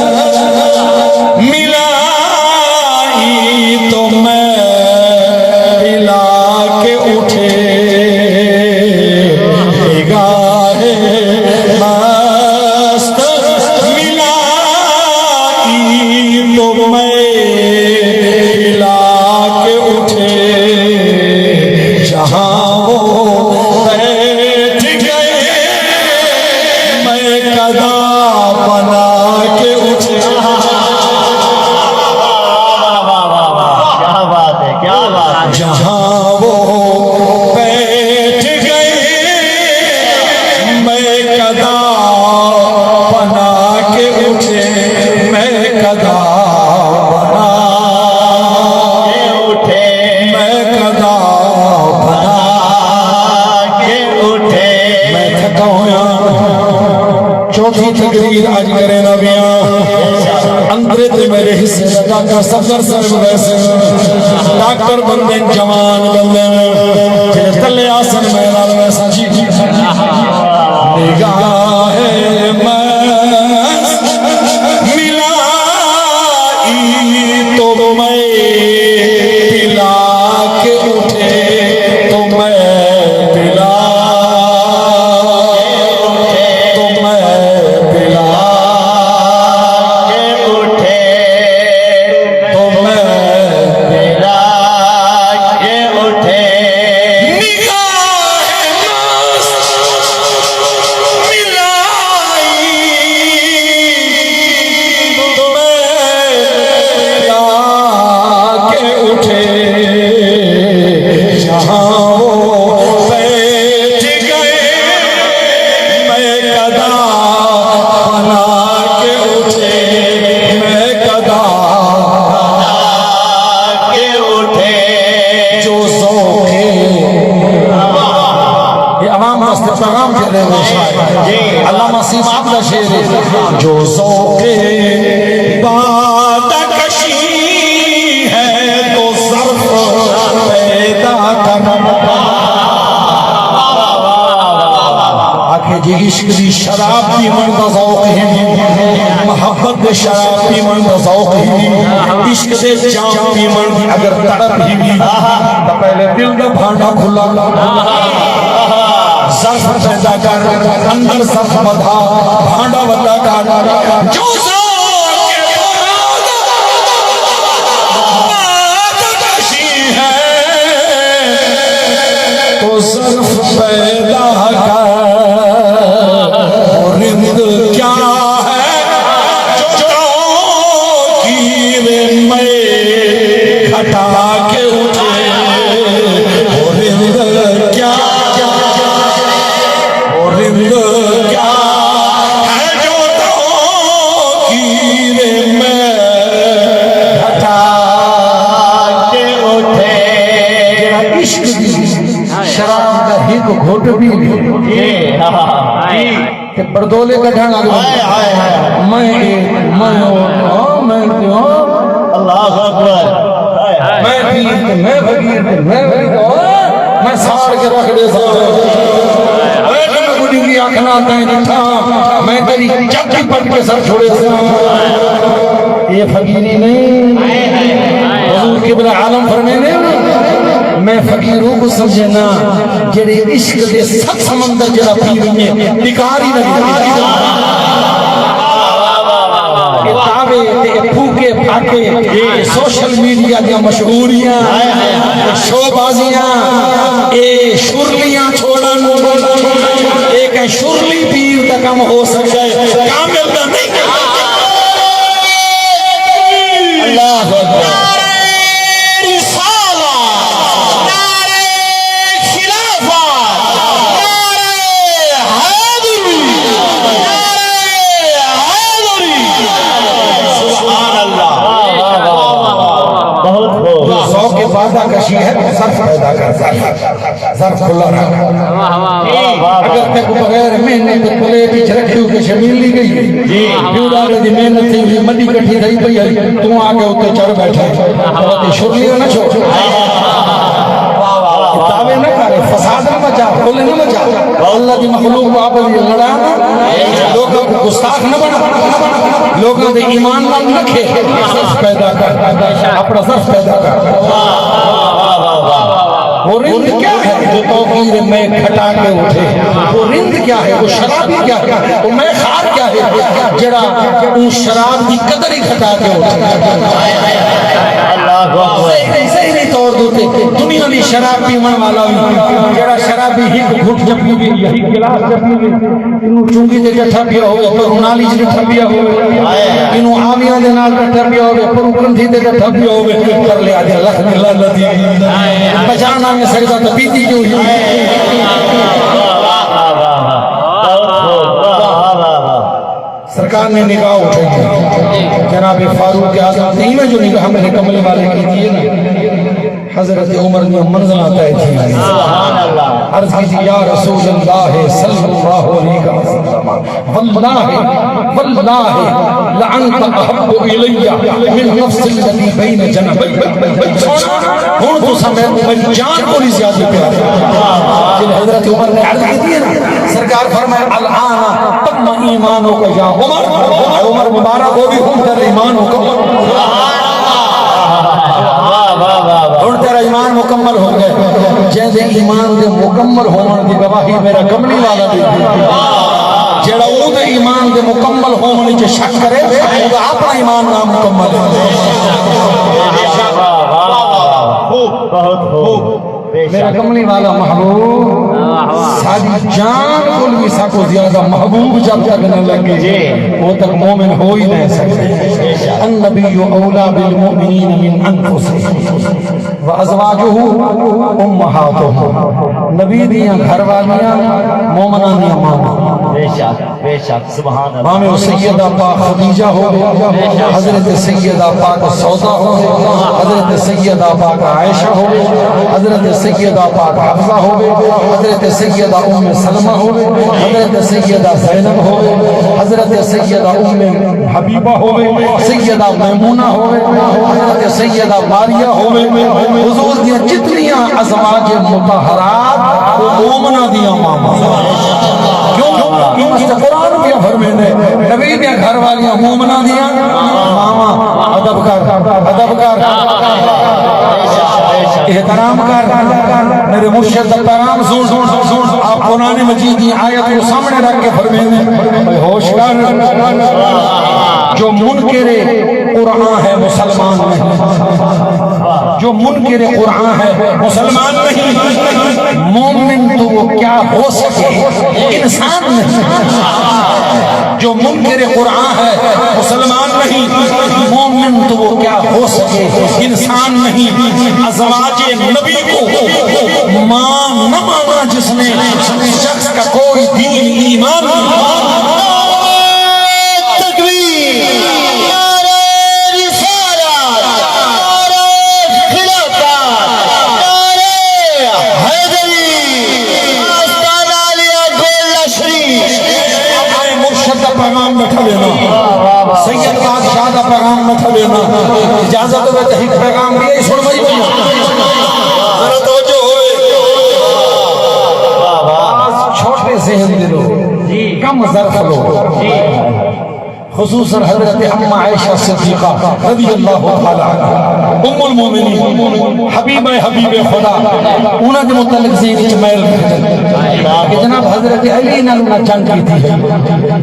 ملائی تو میں پلا کے اٹھے، نگاہ مست ملائی تو میں پلا کے اٹھے، جہاں وہ بیٹھ گئے میں گدا بنا کے اٹھے۔ واہ، واہ، واہ، واہ، کیا بات ہے، کیا بات ہے۔ جہاں وہ بیٹھ گئے میں گدا بنا کے اٹھے، میں گدا بنا کے اٹھے، میں گدا بنا کے اٹھے۔ میں تھکا ہویا، چوتھی تقریر اج کریندا پیاں۔ اندرے تے میرے حصے دا ڈاکٹر صفدر صاحب ویسے، ڈاکٹر بندے، جوان بندے، جڑے تلے آسن میرے نال ویسے۔ جی، نگاہ مست ملائی تو میں پلا کے اٹھے، تو میں پلا، تو میں پلا کے اٹھے، تو میں پلا کے اٹھے۔ نگاہ مست ملائی تو میں پلا کے اٹھے، جہاں وہ بیٹھ گئے میں گدا بنا کے اٹھے، میں گدا بنا کے اٹھے۔ جو ذوق ہے، یہ عوام واسطے پیغام دے رہے ہو شاعر۔ جی۔ علامہ سیما آپ کا شعر ہے۔ جو ذوق بادہ کشی ہے تو ظرف پیدا کر۔ آکھے جی عشق دی شراب پیوݨ دا ذوق ہے، محبت شراب پیوݨ دا ذوق ہی، عشق دے جام پیوݨ دی اگر تڑپ ہی، تاں پہلے دل دا بھانڈا کھلا، ظرف پیدا کر، اندر ظرف ودھا، بھانڈا وݙا کر، جو ذوق کشی ہے، تو ظرف پیدا کر۔ وہ رند کیا ہے جو توقیر میں گھٹا کے اٹھے؟ وہ رند کیا، وہ رند کیا ہے جو توقیر میں گھٹا کے اٹھے؟ جیڑھا عشق دی شراب دا ہک گھٹ پی لے، جی، ہاں، ہاں، ہاں۔ تے بڑدولے کڈھݨ لڳ ویندے۔ ہائے، ہائے، ہائے۔ میں اے، میں او، ہاں، میں تے ہاں۔ اللہ اکبر۔ ہائے، ہائے۔ میں پیر تے میں فقیر تے میں ولی، او، میں ساڑ کے رکھ ݙیساں۔ اے تے میں کوئی ݙنگی اکھ نال تیں ݙٹھا، میں تیݙی چکی پٹ کے سر چھوڑیساں۔ اے فقیری نہیں۔ حضور قبلہ عالم فرمیندے، میں فقیر اونکوں سمجھینداں جیڑھے عشق دے ست سمندر جیڑھا پی ونڄے، ݙکار ہی نہ ݙے۔ اے دعوے تے اے پھوکے پھاکے، اے سوشل میڈیا دیاں مشہوریاں، اے شو بازیاں، اے شرلیاں چھوڑݨ، اے کہیں شرلی پیر دا کم ہو سڳدا ہے، کامل دا نہیں۔ اللہ اکبر۔ نعرہ رسالت، نعرہ خلافت، نعرہ حیدری، نعرہ حیدری۔ سبحان اللہ۔ واہ، واہ، واہ، واہ۔ بہت خوب۔ ذوق وعدہ کشی ہے، ظرف پیدا کر، ظرف، ظرف کھلا رکھ۔ واہ، واہ، واہ۔ اگر تیکوں بغیر محنت تے پلیٹ وچ رکھی ہوئی کجھ مل ہی ڳئی ہے، جی۔ پیو ݙاݙے دی محنت تھی ہوئی، مݙی کٹھی تھئی پئی ہے، توں آ کے اتے چڑھ ٻیٹھا ہے۔ تے شرلیاں نہ چھوڑ۔ دعوے نہ کر، فساد نہ مچا، کل نہ مچا۔ اللہ دی مخلوق کوں آپس وچ لڑا نہ، لوکاں کوں گستاخ نہ بݨا، لوکاں دے ایمان نال نہ کھیل۔ ظرف پیدا کر، اپݨا ظرف پیدا کر۔ وہ رند کیا ہے جو توقیر میں گھٹا کے اٹھے؟ وہ رند کیا ہے؟ وہ شرابی کیا ہے؟ وہ مئے خوار کیا ہے جیڑھا اوں شراب دی قدر ہی گھٹا کے اٹھے؟ اللہ اکبر۔ ذہنی، ذہنی طور دے اتے دنیا دی شراب پیوݨ والا وی، جیڑھا شرابی ہک گھٹ چا پیوے، ہک گلاس چا پیوے، اینوں چنگی تے ڈٹھا پیا ہووے، پروں نالی چ ڈٹھا پیا ہووے، اینوں آویاں دے نال ڈٹھا پیا ہووے، پروں کندھی تے ڈٹھا پیا ہووے، پر لیا دے لکھ دی لعنت ہی۔ پچھاݨ نہ سڳدا تاں پیتی کیوں ہی؟ سرکار نے نگاہ اٹھائی ہے۔ جناب فاروق اعظم تے ایویں جو نگاہ میرے کملے والے کیتی ہے نا، حضرت عمر دیاں منزلاں طے تھیاں۔ سبحان اللہ۔ عرض کیتی، یا رسول اللہ صلی اللہ علیہ وسلم، واللہ، واللہ، لانت احب الی من نفس الذی بین جنبی۔ سونا، ہݨ تساں میکوں میری جان کولوں زیادہ پیارے۔ جب حضرت عمر نے عرض کیتی ہے نا، سرکار فرمائے، الآن تم ایمانک یا عمر، اے عمر مبارک، ہو بھی ہم تیرا ایمان مکمل۔ واہ، واہ، واہ، واہ۔ ہݨ تیرا ایمان مکمل ہو ڳئے۔ جیندے ایمان دے مکمل ہووݨ دی گواہی میرا کملی والا ݙے۔ جیڑھا اوندے ایمان دے مکمل ہووݨ وچ شک کرے، اوندا اپݨا ایمان نامکمل ہے۔ واہ، واہ، واہ، واہ۔ خوب، بہت خوب۔ میرا کملی والا محبوب، ساݙی جان کولوں وی ساکوں زیادہ محبوب جب تک نہ لڳے، جی۔ او تک مومن ہو ہی نہ سڳدے۔ النبی اولیٰ بالمؤمنین من انفسہم و ازواجہ امہاتہم۔ نبی دیاں گھر والیاں مومناں دیاں ماواں۔ بے شک، بے شک۔ سبحان اللہ۔ بھاویں او سیدہ پاک خدیجہ ہووے، حضرت سیدہ پاک سودا ہووے، حضرت سیدہ پاک عائشہ ہووے، حضرت سیدہ پاک حفصہ ہووے، حضرت سیدہ ام سلمہ ہووے، حضرت سیدہ زینب ہووے، حضرت سیدہ ام حبیبہ ہووے، سیدہ میمونہ ہووے، حضرت سیدہ ماریہ ہووے، حضور دیاں جتنیاں ازواج مطہرات، او مومناں دیاں ماواں۔ کیوں؟ کیوں؟ اس تے قرآن پیا فرمیندے، نبی دیاں گھر والیاں مومناں دیاں ماواں۔ ادب کر، ادب کر، احترام کر۔ میرے مرشد دا پیغام سن، سن، سن، سن۔ آپ قرآن مجید دی آیت کو سامنے رکھ کے فرمیندے، بھئی ہوش کر، جو منکر قرآن ہے، مسلمان نہیں۔ جو منکر قرآن ہے، مسلمان نہیں۔ مومن تو وہ کیا ہو سکے، انسان نہیں۔ جو منکر قرآن ہے، مسلمان نہیں۔ مومن تو وہ کیا ہو سکے، انسان نہیں۔ ازواج نبی کو ماں نہ مانا جس نے، شخص کا کوئی دین ایمان نہیں۔ تکبیر، نعرہ رسالت، نعرہ خلافت، نعرہ حیدری، آستانہ عالیہ گولڈا شریف۔ اپݨے مرشد دا پیغام ٻیٹھا ݙینا، سید بادشاہ دا پیغام ٻیٹھا ݙینا۔ اجازت ہووے تے ہک پیغام ٻیا ہی سݨوائی ونڄاں۔ ذرا توجہ ہوئے۔ چھوٹے ذہن دے لوگ، کم ظرف لوگ، خصوصاً حضرت اماں عائشہ صدیقہ رضی اللہ تعالی عنہا، ام المومنین، حبیبہ حبیب خدا، انہاں دے متعلق ذہن وچ میل رکھدے کہ جناب حضرت علی نال انہاں جنگ کیتی ہے،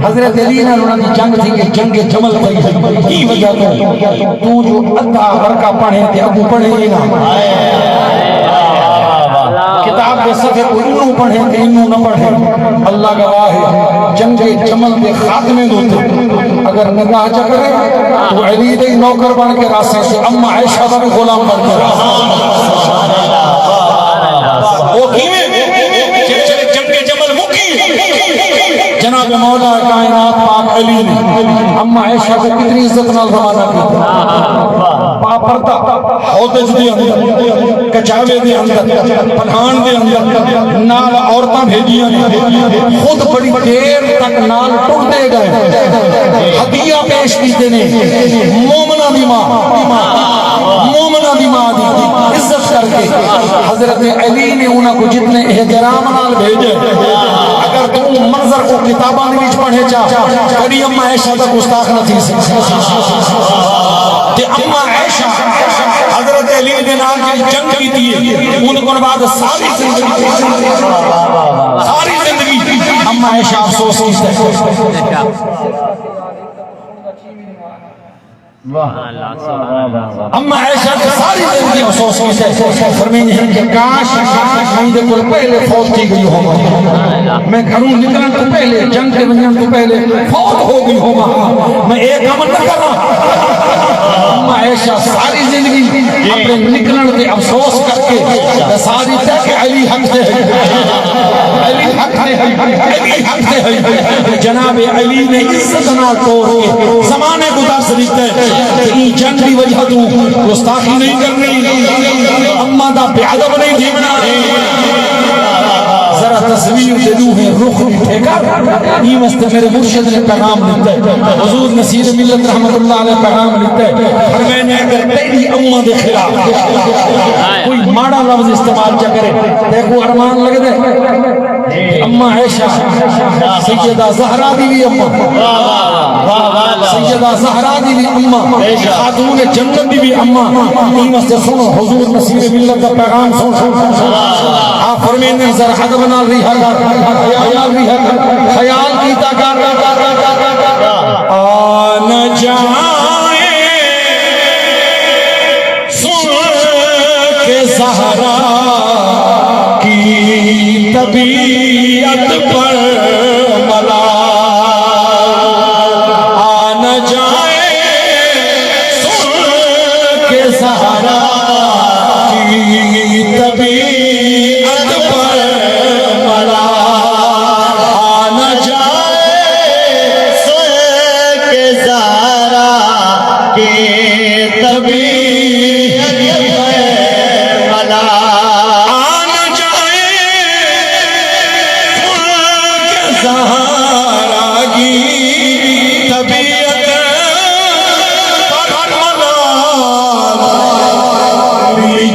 حضرت علی نال انہاں دی جنگ تھی کہ جنگ جمل تھی ہے۔ کی وجہ توں؟ توں جو ادھا ورقہ پڑھے تے اڳوں پڑھے ہی نہ۔ کتاب دے صفحے کوں اینوں پڑھے تے اینوں نہ پڑھے۔ اللہ گواہ ہے، جنگ جمل دے خاتمے دے اتے اگر نگاہ چا کرے تو علی دے نوکر بݨ کے رہسے تے اماں عائشہ دا وی غلام بݨ کے رہسے۔ او کیویں؟ جیڑھے جیڑھے جنگ جمل مکی، جناب مولا کائنات پاک علی نے اماں عائشہ کوں کتنی عزت نال روانہ کیتا۔ باپردہ، حوض دے اندر، کچاوے دے اندر، پٹھان دے اندر، نال عورتاں بھیجیاں نے، خود بڑی دیر تک نال ٹردے ڳئے، ہدیہ پیش کیتے نے، مومناں دی ماں، مومناں دی ماں دی عزت کر کے حضرت علی نے انہاں کوں جتنے احترام نال بھیجے، اگر توں منظر کوں کتاباں دے وچ پڑھے چا، کݙی اماں عائشہ دا گستاخ نہ تھی سڳسی۔ تے اماں عائشہ حضرت علی دے نال جیڑھی جنگ کیتی ہے، اون کوں بعد ساری زندگی، ساری زندگی اماں عائشہ افسوس کیتا ہے۔ اماں عائشہ نے ساری زندگی افسوس کیتا ہے۔ فرمیندی ہن کہ کاش میں دے کول پہلے فوت تھی ڳئی ہوواں۔ میں گھروں نکلݨ توں پہلے، جنگ تے ونڄݨ توں پہلے فوت ہو ڳئی ہوواں، میں اے کم نہ کراں۔ اماں عائشہ ساری زندگی اپݨے نکلݨ تے افسوس کر کے ݙسا ݙتا کہ علی حق تے ہے، علی حق تے ہے، علی حق تے ہے۔ جناب علی نے عزت نال توڑ کے زمانے کوں درس ݙتا ہے کہ ایں جنگ دی وجہ توں گستاخی نہیں کرنی، اماں دا بے ادب نہیں تھیوݨا۔ ذرا تصویر دے ݙوہیں رخ ݙٹھے کر، ایں واسطے میرے مرشد نے پیغام ݙتا ہے۔ حضور نصیر ملت رحمت اللہ علیہ پیغام ݙتا ہے، فرمائے نے اگر تیݙی اماں دے خلاف کوئی ماڑا لفظ استعمال چا کرے، تیکوں ارمان لڳدا ہے؟ اماں عائشہ، سیدہ زہرا دی وی اماں، سیدہ زہرا دی وی اماں، خاتون جنت دی وی اماں۔ ایں واسطے سنو، حضور نصیر ملت دا پیغام سن، سن، سن، سن۔ آپ فرمیندے، ذرا ادب نال رہیا کر، ادب نال رہیا کر، خیال کیتا کر۔ آ نہ جائیں سن کے زہرا کی طبیعت پر ملال، آ نہ جائے سن کے زہرا کی طبیعت پر ملال، آ نہ جائے سن کے زہرا کی طبیعت پر ملال، آ نہ جائے سن کے زہرا کی طبیعت پر ملال۔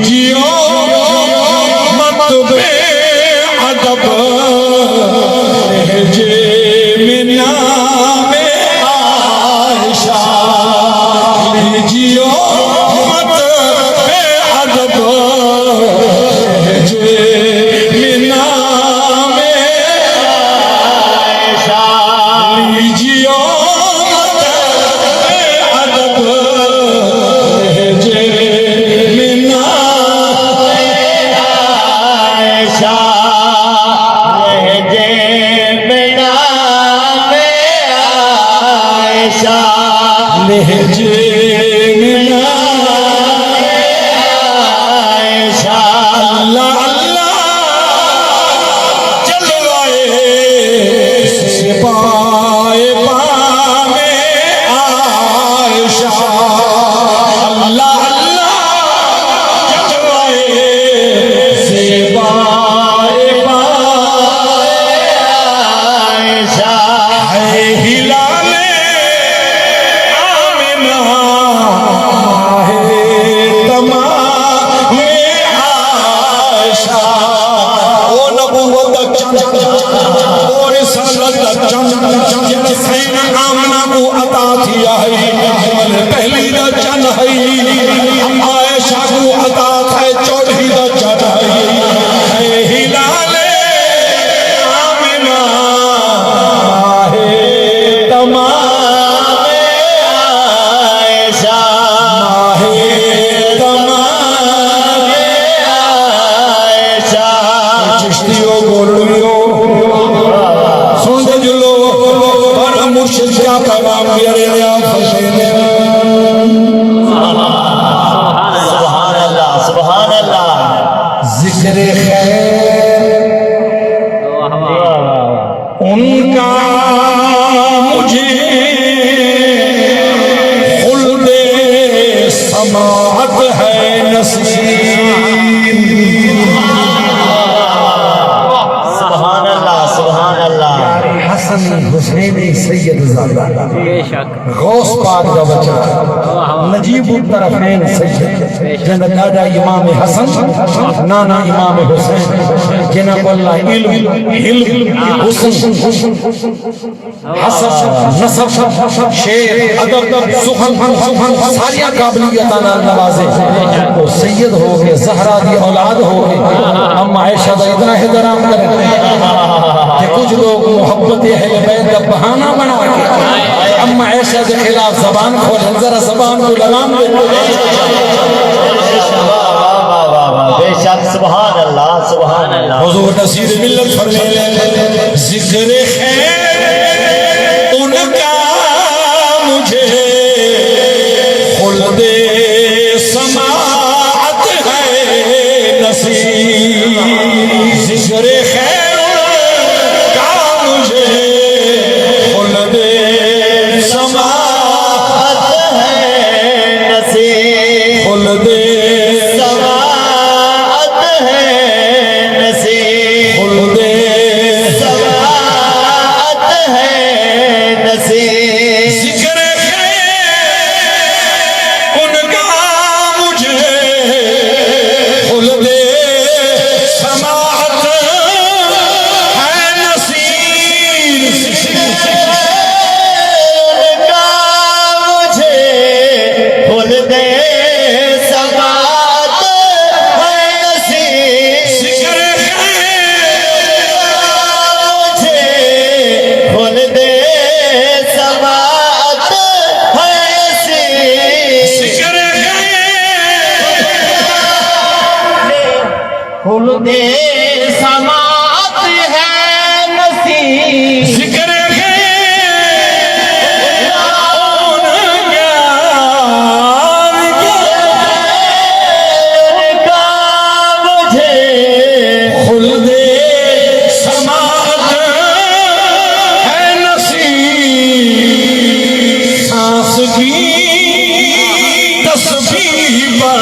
جیو مت بے ادب، جے میں نام عائشہ لیجیو مت بے ادب، جے میں نام عائشہ لیجیو مت بے ادب، جے میں نام عائشہ، لہجے میں نام عائشہ، لہجے میں نام عائشہ۔ اللہ اللہ، جلوائے سپائے پا میں عائشہ۔ اللہ اللہ، جلوائے زیبائے پا عائشہ۔ ہے ہلال آمنہ، ہے تمام عائشہ۔ او نبوت دا چن، او رسالت دا چن، جیڑھا سئیں آمنہ کوں عطا تھیا ہئی، جمل پہلی دا چن ہئی، عائشہ کوں عطا تھئے چوݙھی دا چن ہئی۔ ہے ہلال آمنہ، ماہ تمام عائشہ، ماہ تمام عائشہ۔ چشتیو گولڑیو، سن تے جلو، پر مرشد کیا پیغام دے رہے ہیں، فرشتے نے۔ سبحان اللہ، سبحان اللہ۔ ذکر خیر ان کا مجھے خلد سماعت ہے نصیب۔ سبحان اللہ، سبحان اللہ۔ حسن حسینی سید زادہ۔ بے شک۔ غوث پاک دا بچہ، نجیب الطرفین سید، جیندا ݙاݙا امام حسن، نانا امام حسین، جنہاں کوں اللہ علم، حلم، حسن، حسب، نسب، شعر، ادب، سخن، سخن، ساریاں قابلیتاں نال نوازے۔ او سید ہو کے زہرا دی اولاد ہو کے اماں عائشہ دا اتنا احترام کرن کہ کجھ لوگ محبت اہل بیت دا بہانہ بݨا کے اماں عائشہ دے خلاف زبان کھولن، ذرا زبان کوں لگام ݙے۔ واہ، واہ، واہ، واہ، واہ۔ بے شک، سبحان اللہ، سبحان اللہ۔ حضور نصیر ملت فرمیندے، ذکر خیر ان کا مجھے خلد سماعت ہے نصیب۔ ذکر خیر کا مجھے خلد سماعت ہے نصیب۔ خلد سماعت ہے نصیب۔ خلد سماعت ہے نصیب۔ ذکر خیر ان کا مجھے خلد سماعت ہے نصیب۔ ان کا مجھے خلد سماعت ہے نصیب۔ ذکر خیر مجھے خلد سماعت ہے نصیب۔ ذکر خیر خلد سماعت ہے نصیب۔ ذکر خیر ان کا مجھے خلد سماعت ہے نصیب۔ سانس کی تسبیح پر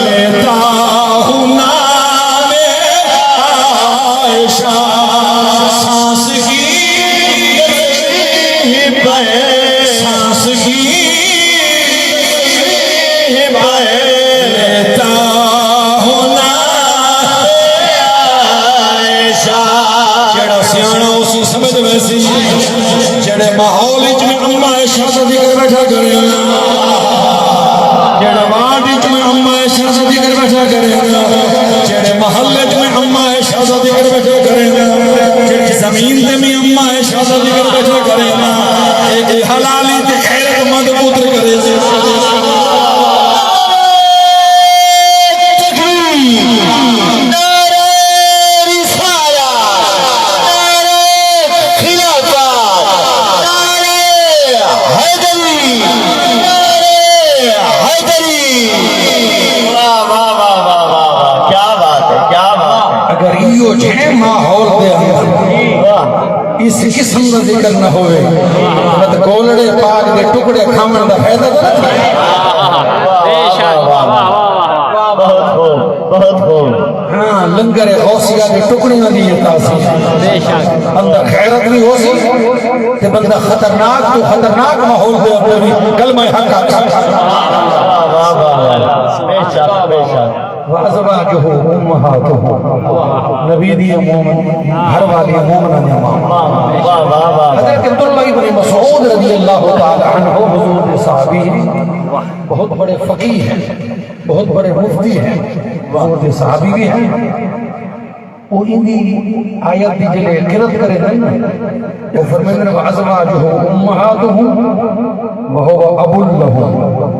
لیتا ہوں نام عائشہ۔ سانس ماحول وچ میں اماں عائشہ دا ذکر بیٹھا کرے نا، جیڑھے وارڈ وچ میں اماں عائشہ دا ذکر بیٹھا کرے نا، جیڑھے محلے وچ میں اماں عائشہ دا ذکر بیٹھا کرے نا، جیڑھی زمین تے میں اماں عائشہ دا ذکر بیٹھا کرے نا، اے حلالی تے خیرت مند پتر کرے نا۔ تکبیر، نعرہ رسالت، نعرہ خلافت، نعرہ حیدری، نعرہ حیدری۔ واہ، واہ، واہ، واہ، واہ، واہ۔ کیا بات ہے، کیا بات ہے۔ اگر ایہو جہے ماحول دے اندر واہ۔ اس قسم دا ذکر نہ ہووے، تے گولڑے پاک دے ٹکڑے کھاوݨ دا فائدہ تاں نہ تھئے۔ بے شک، واہ، واہ، واہ، واہ، واہ۔ بہت خوب، بہت خوب۔ ہاں، لنگر غوثیہ دے ٹکڑیاں دی یہ تاثیر۔ بے شک۔ اندر غیرت وی ہوسی تے بندہ خطرناک توں خطرناک ماحول دے اندر وی کلمہ حق آکھے۔ واہ، واہ، واہ، واہ۔ بے شک، بے شک۔ وازواجہ امہاتہم، نبی دی مومن گھر والی مومناں دی ماں۔ واہ، واہ، واہ، واہ۔ حضرت عبداللہ ابن مسعود رضی اللہ تعالی عنہ حضور دے صحابی ہیں، بہت بڑے فقیہ ہیں، بہت بڑے مفتی ہیں، حضور دے صحابی بھی ہیں۔ او ایندی آیت دی جلے قرت کرے نا، او فرمیندے نے، وازواجہ امہاتہم وہو اب لہم۔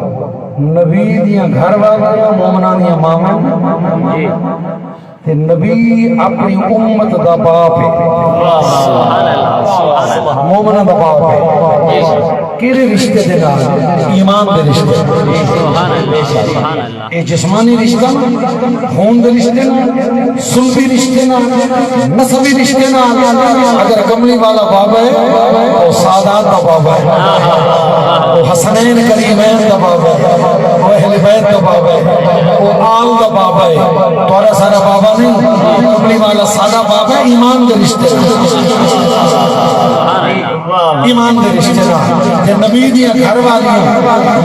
نبی دیاں گھر والیاں مومناں دیاں ماواں، تے نبی اپنی امت دا باپ ہے۔ سبحان اللہ، سبحان اللہ۔ مومناں دا باپ ہے۔ کیڑھے رشتے دے نال؟ ایمان دے رشتے۔ سبحان اللہ، سبحان اللہ۔ اے جسمانی رشتہ، خون دے رشتے نال، صلبی رشتے نال، نسبی رشتے نال۔ اگر کملی والا بابا ہے، او سادات دا بابا ہے، او حسنین کریمین دا بابا ہے، او اہل بیت دا بابا ہے، او آل دا بابا ہے۔ تہاݙا سارا بابا نہیں، کملی والا ساݙا بابا ہے، ایمان دے رشتے۔ ایمان دے رشتے نال۔ تے نبی دیاں گھر والیاں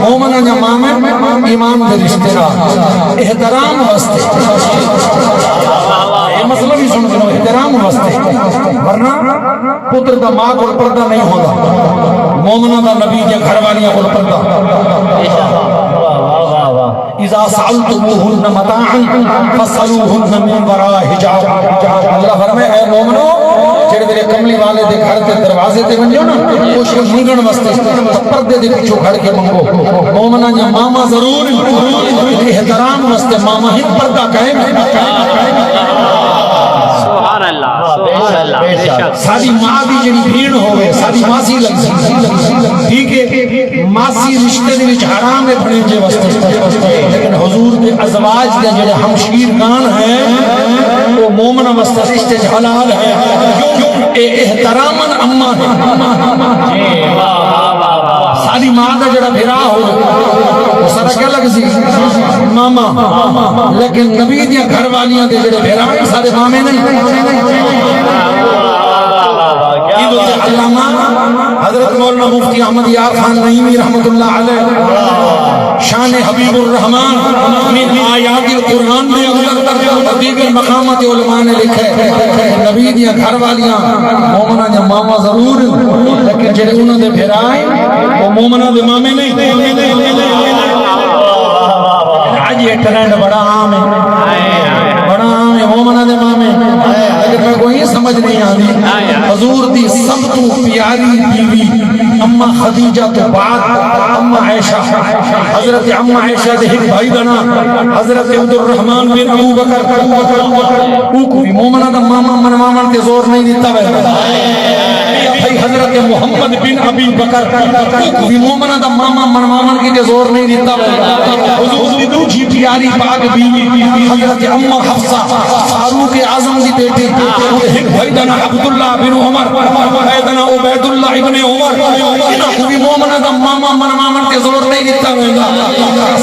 مومناں دیاں ماواں ایمان دے رشتے نال۔ احترام واسطے۔ اے مسئلہ بھی سن گھنو، احترام واسطے۔ ورنہ پتر دا ماں کول پردہ نہیں ہوندا۔ مومناں دا نبی دیاں گھر والیاں کول پردہ۔ واہ، واہ، واہ۔ اذا سألتموهن متاعا فاسألوهن من وراء حجاب۔ اللہ فرمائے، اے مومنو، جڑے میرے کملی والے دے گھر تے دروازے تے ونجو نا، کچھ منگن واسطے، پردے دے پچھوں کھڑ کے منگو۔ مومناں دیاں ماواں ضرور، احترام واسطے ماواں ہن، پردہ قائم ہے۔ سبحان اللہ، سبحان اللہ، بے شک۔ ساݙی ماں دی جڑی بھیݨ ہووے، ساݙی ماسی لڳسی، ٹھیک ہے، ماسی رشتے دے وچ حرام ہے بھݨیجے واسطے، لیکن حضور دے ازواج دے جڑے ہمشیرگان ہیں، او مومن واسطے رشتے چ حلال ہے، کیوں؟ اے احتراماً اماں ہے۔ ساݙی ماں دا جڑا بھرا ہووے، او ساݙا کیا لڳسی؟ ماما۔ لیکن نبی دیاں گھر والیاں دے جڑے بھرا ہیں، ساݙے مامے نہیں۔ ایندے تے علامہ حضرت مولانا مفتی احمد یار خان نعیمی رحمۃ اللہ علیہ، شان حبیب الرحمان من آیات القرآن دے اندر، دیگر مقامات علماء نے لکھے، نبی دیاں گھر والیاں مومناں دیاں ماواں ضرور، لیکن جڑے انہاں دے بھرا ہیں، وہ مومناں دے مامے نہیں۔ اڄ یہ ٹرینڈ بڑا عام ہے، بڑا عام ہے، مومناں دے مامے۔ لیکن میں کوئی سمجھ نہیں آندی۔ حضور دی سب تو پیاری بیوی اماں خدیجہ تو بعد اماں عائشہ، حضرت اماں عائشہ دے ہک بھائی دا ناں حضرت عبد الرحمن بن ابو بکر، اوکوں وی مومناں دا ماما منواوݨ تے زور نہیں ݙتا ویندا۔ بھائی حضرت محمد بن ابی بکر، اوکوں وی مومناں دا ماما منواوݨ کیتے زور نہیں ݙتا ویندا۔ حضور دی ݙوجھی پیاری پاک بیوی حضرت اماں حفصہ، فاروق اعظم دی بیٹی، اوندے ہک بھائی دا ناں عبداللہ بن عمر، بھائی دا ناں عبیداللہ ابن عمر، انہاں کوں وی مومناں دا ماما منواوݨ تے زور نہیں ݙتا ویندا۔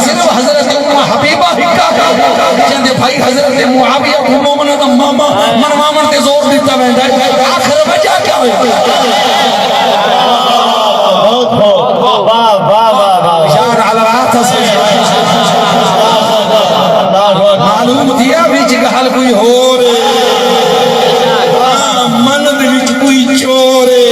صرف حضرت اماں حبیبہ ہکا، جیندے بھائی حضرت معاویہ کوں مومناں دا ماما منواوݨ تے زور ݙتا ویندا ہے۔ آخر وجہ کیا ہوئی؟ بہت خوب۔ واہ، واہ، واہ، واہ۔ یار، اعلیٰ راحت حاصل۔ معلوم تھیا وچ ڳالھ کوئی ہور ہے۔ ہاں، من دے وچ کوئی چور ہے۔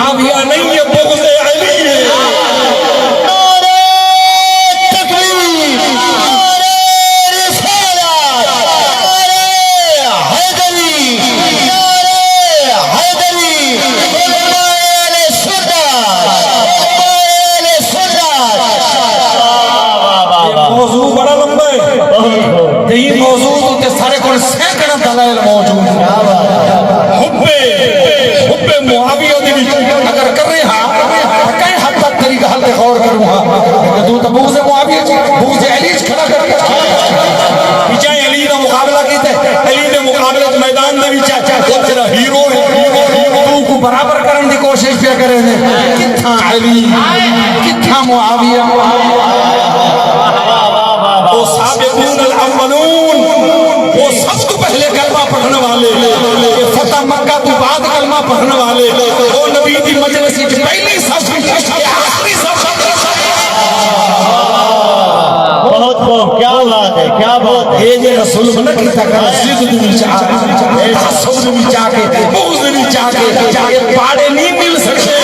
معاویہ نہیں، یہ بغض علی ہے۔ نعرہ تکبیر، نعرہ رسالت، نعرہ حیدری، نعرہ حیدری، علماء اہل سنت، علماء اہل سنت۔ یہ موضوع بڑا لمبا ہے۔ تے ایں موضوع تے سارے کول سینکڑاں دلائل موجود ہیں۔ حب، حب معاویہ دے وچ اگر کرے ہاں، تاں کہیں حد تک تیری ڳالھ تے غور کروں ہاں۔ لیکن توں تاں بغض معاویہ چ، بغض علی چ کھڑا کر ݙتا۔ پچھاں علی دا مقابلہ کیتا، علی دے مقابلے چ میدان دے وچ آ، او تیرا ہیرو ہے، توں کوں برابر کرݨ دی کوشش پیا کریں۔ کتھاں علی، کتھاں معاویہ؟ او سابقون الاولون، او سب توں پہلے کلمہ پڑھݨ والے، تے فتح مکہ توں بعد کلمہ پڑھݨ والے، او نبی دی مجلس وچ پہلی صف وچ، آخری صف۔ بہت خوب، کیا بات ہے، کیا بات ہے۔ اے جیڑھا ظلم نہ کیتا کر، ضد دے وچ آ کے، تعصب دے وچ آ کے، بغض دے وچ آ کے، اے پاڑے نہیں مل سڳدے۔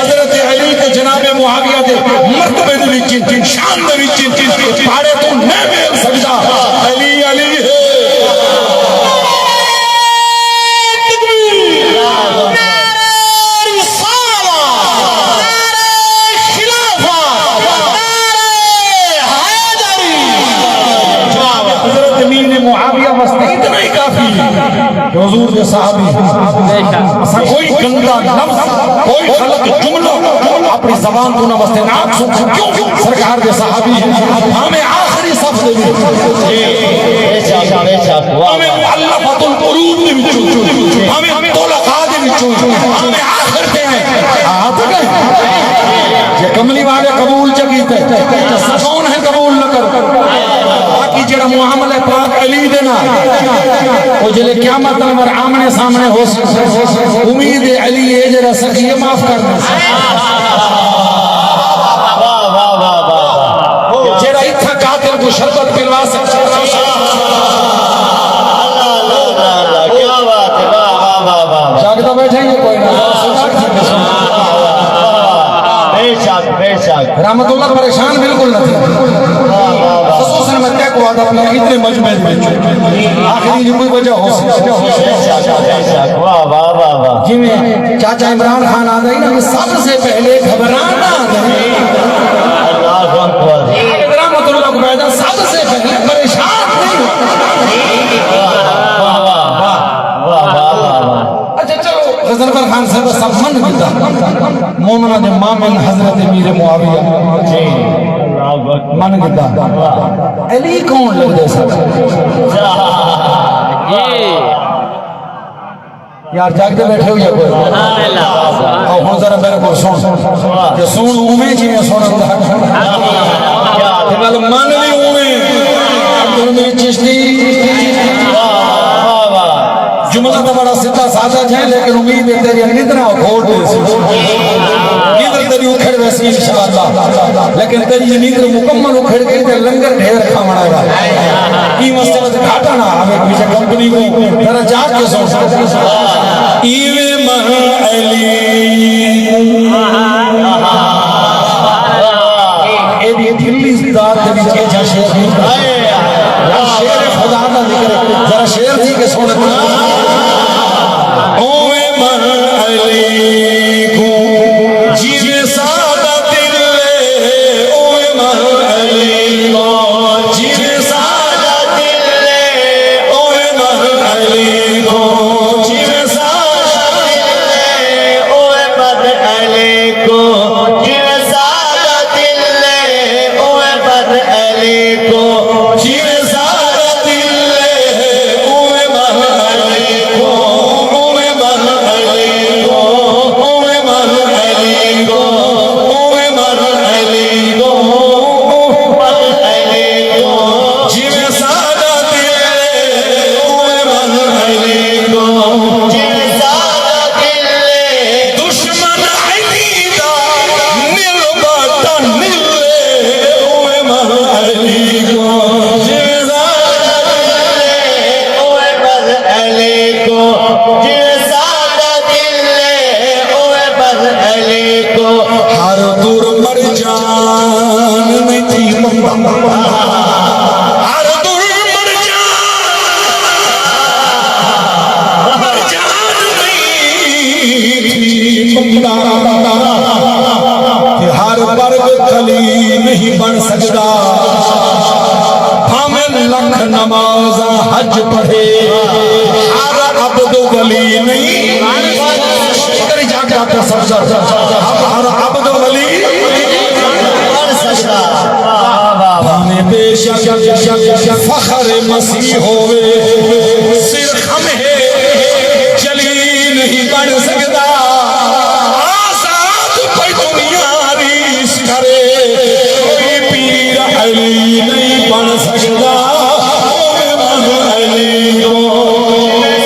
حضرت علی تے جناب معاویہ دے مرتبے دے وچ، شان دے وچ، اے پاڑے توں نہ مل سڳدا۔ علی، علی ہے۔ نعرہ رسالت، نعرہ خلافت، نعرہ حیدری۔ حضرت امیر معاویہ واسطے اتنا ہی کافی ہے کہ حضور دے صحابی، اساں کوئی گندا لفظ، کوئی غلط جملہ اپݨی زبان توں نہ وستے۔ نہ سُݨ کیوں؟ سرکار دے صحابی، بھاویں آخری صف دے وچ، بے شک، بے شک، واہ، بھاویں واہ۔ مؤلفۃ القلوب دے وچوں، بھاویں طلقاء دے وچوں، بھاویں آخر تے ہیں۔ آ تک ہے۔ جے کملی والے قبول چ کیتے، تے اساں کون ہیں قبول نہ کر؟ باقی جڑا معاملہ پاک علی دے نال، او جلے قیامت انور آمنے سامنے ہو س-، امید ہے علی اے جڑا سخی ہے معاف کر دے۔ واہ، واہ، واہ، واہ، واہ۔ جڑا اتھاں قاتل کوں شربت پلوا سڳدا۔ اللہ، اللہ، اللہ، اللہ، کیا بات ہے، واہ، واہ، واہ، واہ، واہ۔ جاڳدا ٻیٹھے ہی کوئی نہ۔ بے شک، بے شک۔ رحمت اللہ پریشان بالکل نہ تھی۔ واہ، واہ، واہ۔ خصوصاً میں تیکوں آہدا پیا اتنے مجمع دے وچ۔ آخری دی کوئی وجہ ہو سڳدی۔ بے شک، بے شک۔ واہ، واہ، واہ، واہ۔ جیویں چاچا عمران خان آہدا ہی نا کہ سب سے پہلے گھبرانا نہیں۔ اللہ اکبر۔ رحمت اللہ عبیدہ سب سے پہلے پریشان نہیں ہوتا۔ واہ، واہ، واہ، واہ، واہ، واہ۔ اچھا، چلو، غضنفر خان صاحب سب من گھدا۔ مومناں دے مامن حضرت امیر معاویہ۔ جی۔ من گھدا۔ علی کون لڳدے سن؟ جی۔ یار، جاڳدے ٻیٹھے ہو یا کوئی؟ سبحان اللہ۔ آؤ، ہݨ ذرا میرے کول سُݨ۔ تے سُݨ اونویں جیویں سُݨدا۔ تے ول من وی اونویں۔ عبدالحمید چشتی۔ واہ، واہ، واہ۔ جملہ تاں بڑا سدھا سادہ جئیں، لیکن امید ہے تیݙیاں نندراں اکھوڑ ݙیسی۔ نندر تیݙی اکھڑ ویسی انشاءاللہ۔ لیکن تیݙی نندر مکمل اکھڑ ڳئی تے لنگر ڈھیر کھاوݨ آیا۔ ایں مسئلے تے گھاٹا نہ آوے، پیچھے کمپنی کوں ذرا جاڳ کے سُݨ۔ ایویں ماں علی کوں۔ ایݙی دھلی ذات دے وچ ایجھا شعر نہیں۔ شعر خدا دا ذکر ہے، ذرا شعر تھی کے سُݨ۔ اوویں ماں علی کوں جیویں ساݙا دل ہے، اوویں ماں علی کوں جیویں ساݙا دل ہے، اوویں ماں علی کوں جیویں ساݙا دل ہے، اوویں ہر در مرجان نہیں تھی پمدا، ہر در مرجان، مرجان نہیں تھی پمدا، کہ ہر برگ کلی نہیں بݨ سڳدا۔ بھاویں لکھ نمازاں حج پڑھے، ہر عبد ولی نہیں۔ کری جا کے آتا سبزر، ہر عبد ولی بݨ سڳدا۔ بھاویں بے شک فخر مسیح ہووے، سر خم ہے جلیل نہیں بݨ سڳدا۔ آزاد پئی دنیا ریس کرے، کوئی پیر علی نہیں بݨ سڳدا۔ اوے من علی کوں۔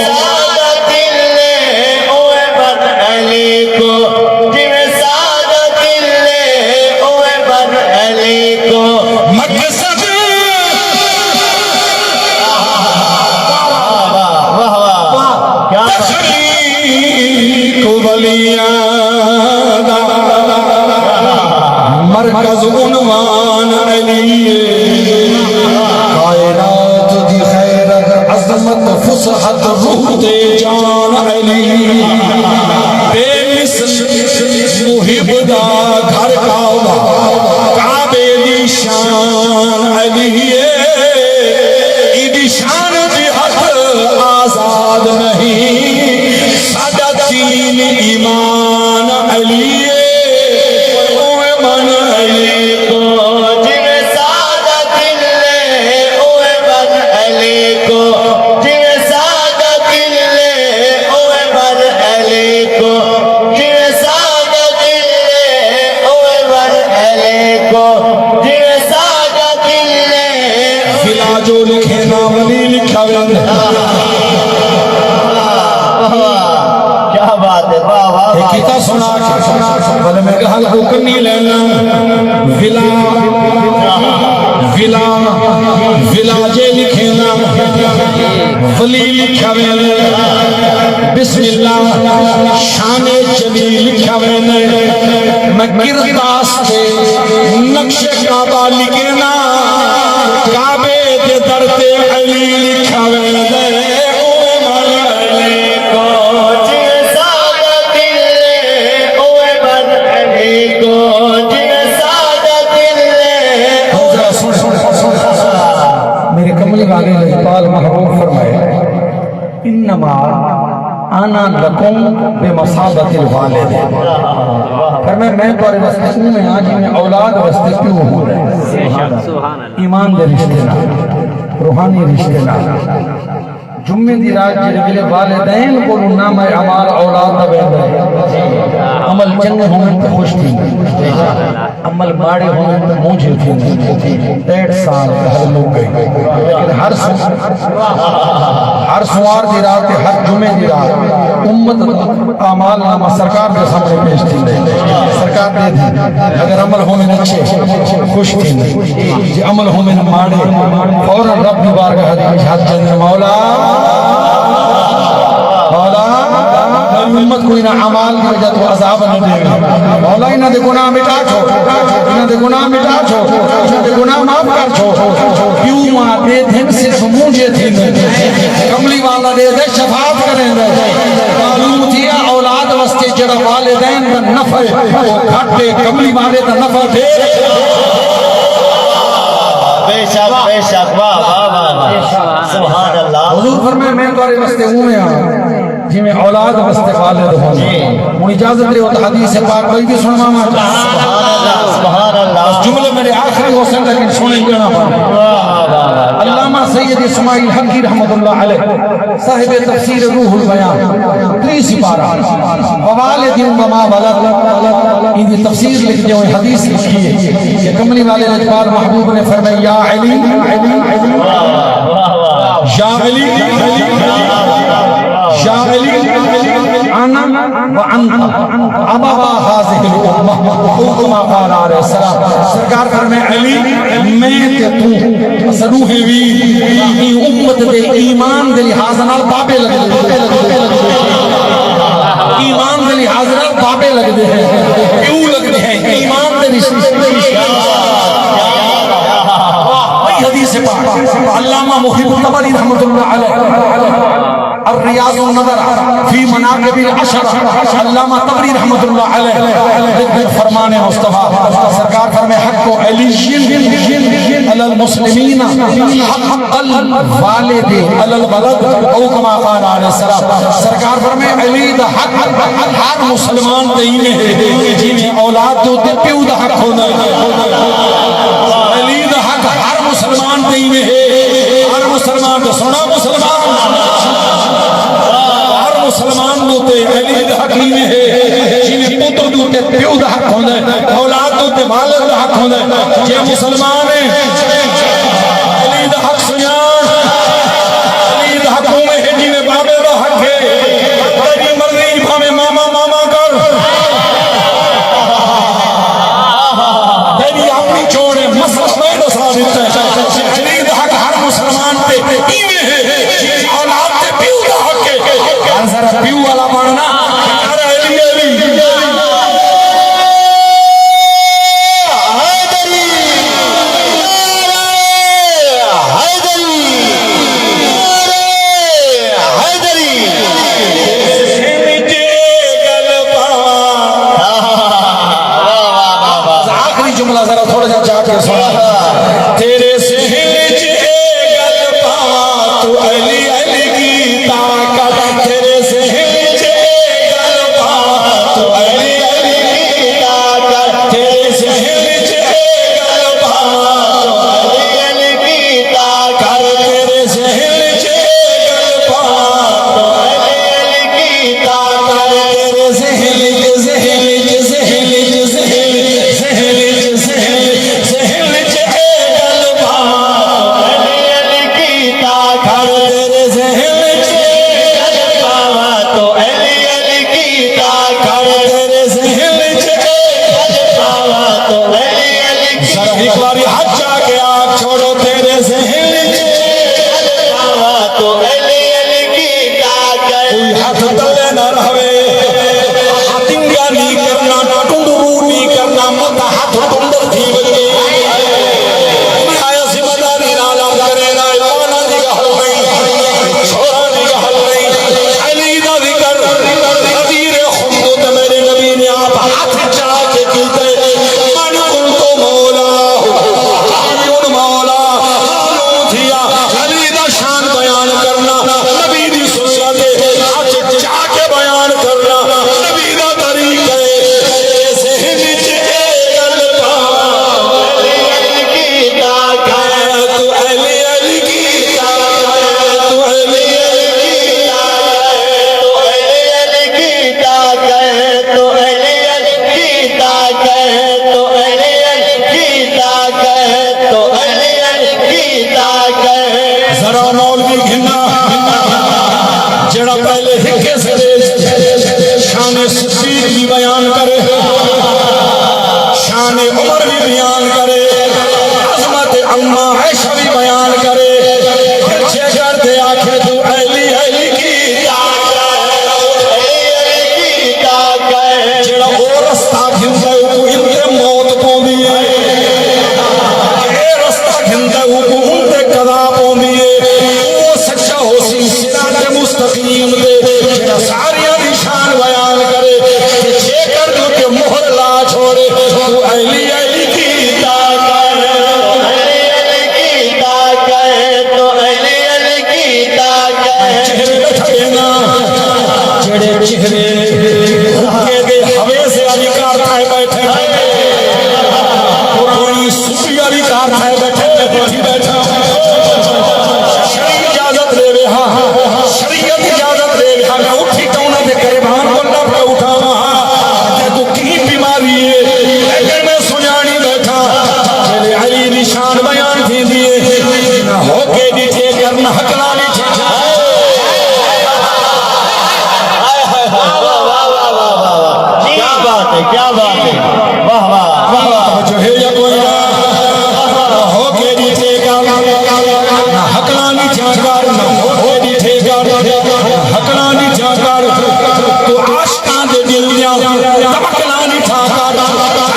سادہ دل نے اوے من علی کوں، جویں سادہ دل نے اوے من علی کوں۔ مقصد واہ، واہ، واہ، واہ۔ کیا بات۔ تخلیق ولیاں دا مرکز عنوان علی، کائنات دی خیرت، عظمت، فصحت، روح تے جان علی، بے مثل محب دا گھر کعبہ، کعبے دی شان علی، ایندی شان دی حد آزاد نہیں۔ ساݙا دین ایمان علی، اوے من علی کوں۔ جویں سادہ دل نے اوے من علی کوں، جویں سادہ دل نے اوے من علی کوں، جویں سادہ دل نے اوے من علی کوں، جویں سادہ دل نے۔ ولا جو لکھے نا ولی لکھا ویندے۔ واہ، واہ، کیا بات ہے، واہ، واہ، واہ۔ کیتا سݨا کے، بھلے میں ڳالھ کوں کنی لینا۔ ولا، ولا، ولا جے لکھے نا، ولی لکھا ویندے۔ بسم اللہ، شان جلیل لکھا ویندے۔ میں کرتاس تے نقش کعبہ لکھے نا، کعبے دے در تے علی لکھا ویندے۔ اوے من علی کوں۔ جویں سادہ دل نے اوے من علی کوں، جویں سادہ دل نے۔ ذرا سݨ، سݨ، سݨ، سݨ۔ میرے کملی والے لجپال محبوب فرمائے، انما انا لکم بمثابۃ الوالد۔ فرمایا، میں تہاݙے واسطے اونویں ہاں جیویں اولاد واسطے پیو ہوندا ہے۔ ایمان دے رشتے نال، روحانی رشتے نال۔ جمعے دی رات جیڑھے ویلے والدین کولوں نامہ اعمال اولاد دا ویندا ہے، عمل چنڳے ہوون تے خوش تھیندے، عمل ماڑے ہوون تے مونجھے تھیندے۔ ݙیڈھ سال گھر مک ڳئے، لیکن ہر سو-، ہر سوار دی رات تے ہر جمعے دی رات امت اعمال نامہ سرکار دے سامݨے پیش تھیندے، سرکار ݙیہدے۔ اگر عمل ہوون اچھے، خوش تھیندے، جے عمل ہوون ماڑے، فوراً رب دی بارگاہ دے وچ ہتھ جھکدے، مولا، مولا، میری امت کوں انہاں اعمال دی وجہ توں عذاب نہ ݙیویں۔ مولا، انہاں دے گناہ مٹا چھوڑ، انہاں دے گناہ مٹا چھوڑ، انہاں دے گناہ معاف کر چھوڑ۔ پیو ماں ݙیہدن صرف مونجھے تھیندن۔ کملی والا ݙیہدے شفاعت کریندے۔ معلوم تھیا اولاد واسطے جیڑھا والدین دا نفع ہے، او گھٹ ہے، کملی والے دا نفع ڈھیر ہے۔ بے شک، بے شک، واہ، واہ، واہ، واہ۔ سبحان اللہ۔ حضور فرمائے، میں تہاݙے واسطے اونویں ہاں جیویں اولاد واسطے والد ہوندے۔ جی۔ ہݨ اجازت ݙیو تاں حدیث پاک ٻئی وی سݨواواں۔ سبحان اللہ، سبحان اللہ۔ بس جملے میرے آخری ہوسن، لیکن سݨ ݙیوݨا پوندے۔ واہ، واہ، واہ، واہ۔ علامہ سید اسماعیل حقی رحمۃ اللہ علیہ، صاحب تفسیر روح البیان، تریہہ سپارہ، ووالد وما ولد، ایندی تفسیر لکھدے ہوئے حدیث لکھی ہے کہ کملی والے لجپال محبوب نے فرمایا، یا علی، یا علی، یا علی، انا و انت ابوا هذه الامة، او کما قال علیہ السلام۔ سرکار فرمائے، علی، میں تے توں، اساں ݙوہیں وی ایں امت دے ایمان دے لحاظ نال بابے لڳدے، ایمان دے لحاظ نال بابے لڳدے ہیں، پیو لڳدے ہیں، علامہ محب طبری رحمۃ اللہ علیہ، الریاض النظر فی مناقب العشرہ، علامہ طبری رحمۃ اللہ علیہ لکھدے، فرمان مصطفیٰ سرکار فرمائے: حق علی علی المسلمین حق الوالد علی الولد، او کما قال علیہ السلام۔ سرکار فرمائے، علی دا حق ہر مسلمان تے ایویں ہے جیویں اولاد دے اتے پیو دا حق ہوندا ہے۔ علی دا حق ہر مسلمان تے ایویں ہے، ہر مسلمان تے، سݨا مسلمان، ہر مسلمان دے اتے علی دا حق ایویں ہے جیویں پتر دے اتے پیو دا حق ہوندا ہے، اولاد دے اتے والد دا حق ہوندا ہے۔ جے مسلمان ہے، علی دا حق سنڄاݨ، علی دا حق اونویں ہے جیویں بابے دا حق ہے۔ تیݙی مرضی، بھاویں ماما ماما کر، تیݙی اپݨی چوݨ ہے، مسئلہ میں ݙسا ݙتا ہے۔ علی دا حق ہر مسلمان تے ایویں ہے جیویں اولاد تے پیو دا حق ہے۔ ہر ذرا پیو والا بݨنا، نعرہ علی علی۔ حیدری، نعرہ حیدری، نعرہ حیدری۔ سندھ چ ڳل پاواں۔ واہ، واہ، واہ، واہ۔ آخری جملہ ذرا تھوڑا جہا چاہ کے سݨا۔ تیݙے ذہن چ اے ڳل پاواں، توں علی علی کیتا کر۔ تیݙے ذہن چ اے ڳل پاواں، توں علی علی کیتا کر۔ تیݙے ذہن چ اے ڳل پاواں، توں علی علی کیتا کر۔ تیݙے ذہن چ اے ڳل پاواں، توں علی علی کیتا کر۔ تیݙے ذہن چ، ذہن چ، ذہن چ، ذہن چ، ذہن چ، ذہن چ، ذہن چ اے ڳل پاواں، توں علی علی کیتا کر۔ تیݙے ذہن چ اے ڳل پاواں، توں علی علی کیتا کر۔ تیݙے ذہن چ اے ڳل پاواں، توں علی علی کیتا کر۔ ذرا ہک واری ہتھ چا کے آکھ چھوڑو، تیݙے ذہن چ اے ڳل پاواں، توں علی علی کیتا کر۔ کوئی ہتھ تلے نہ رہوے، ہتھ ننگا نہیں کرنا، ٹنڈ رو نہیں کرنا، مت ہتھ ٹنڈر تھی ونڄے۔ میں آیا ذمہ داری نال عرض کرے، نہ مانا دی ڳالھ نہیں، چھوڑا دی ڳالھ نہیں۔ علی دا ذکر، غدیر خم دے اتے میݙے نبی نے آپ ہتھ چا کے کیتے، من کنت مولا، علی مولا، معلوم تھیا علی دا شان بیان کرنا، نبی دی سنت ہے، ہتھ چا کے بیان کرنا، نبی دا طریقہ ہے۔ ذہن چ اے ڳل پاواں، علی علی کیتا کر، توں علی علی کیتا کر، توں علی علی کیتا کر، توں علی علی کیتا کر، توں علی علی کیتا کر، توں علی علی کیتا کر، توں علی علی کیتا کر۔ ذرا مولوی گھناں، جیڑھا پہلے ہکے سرے شان صدیق وی بیان کرے، شان عمر وی بیان کرے، عظمت اماں عائشہ وی بیان کرے۔ پھر جے کر تے آکھے، توں علی علی کیتا کر، علی علی کیتا کر۔ جیڑھا او رستہ گھندا ہے، اوکوں اندے موت پوندی ہے۔ اے رستہ گھندا ہے، اوکوں اندے قضا پوندی ہے۔ او سچا ہوسی صراط مستقیم تے، جیڑھا ساریاں دی شان بیان کرے۔ تے جے کر جو تے مہر لا چھوڑے، توں علی علی کیتا کر، علی علی کیتا کر، توں علی علی کیتا کر۔ چہرے ݙٹھے نا، جیڑھے چہرے حقے دے ہویسے علی کار تھائے ٻیٹھے، کوئی صوفی علی کار تھائے ٻیٹھے، میں اٹھی ٻیٹھا۔ شریعت اجازت ݙیوے ہا، شریعت اجازت ݙیوے ہا، میں اٹھی تے انہاں دے گریبان کوں لپ کے اٹھاواں ہا۔ تیکوں کہیں بیماری ہے، لیکن میں سنڄاݨی ٻیٹھا، جیڑھے علی دی شان بیان تھیندی ہے، نہ ہو کے ݙٹھے کر، نہ ہکلا ݙٹھے۔ ہائے، ہائے، ہائے، واہ، واہ، واہ۔ کیا بات ہے، کیا بات ہے۔ واہ، واہ، واہ، واہ۔ توجہ ہے یا کوئی نہ؟ نہ ہو کے ݙٹھے کر، نہ ہکلا ݙٹھا کر، نہ ہو کے ݙٹھے کر، نہ ہکلا ݙٹھا کر۔ توں عاشقاں دے دل دیاں دھڑکناں ݙٹھا کر۔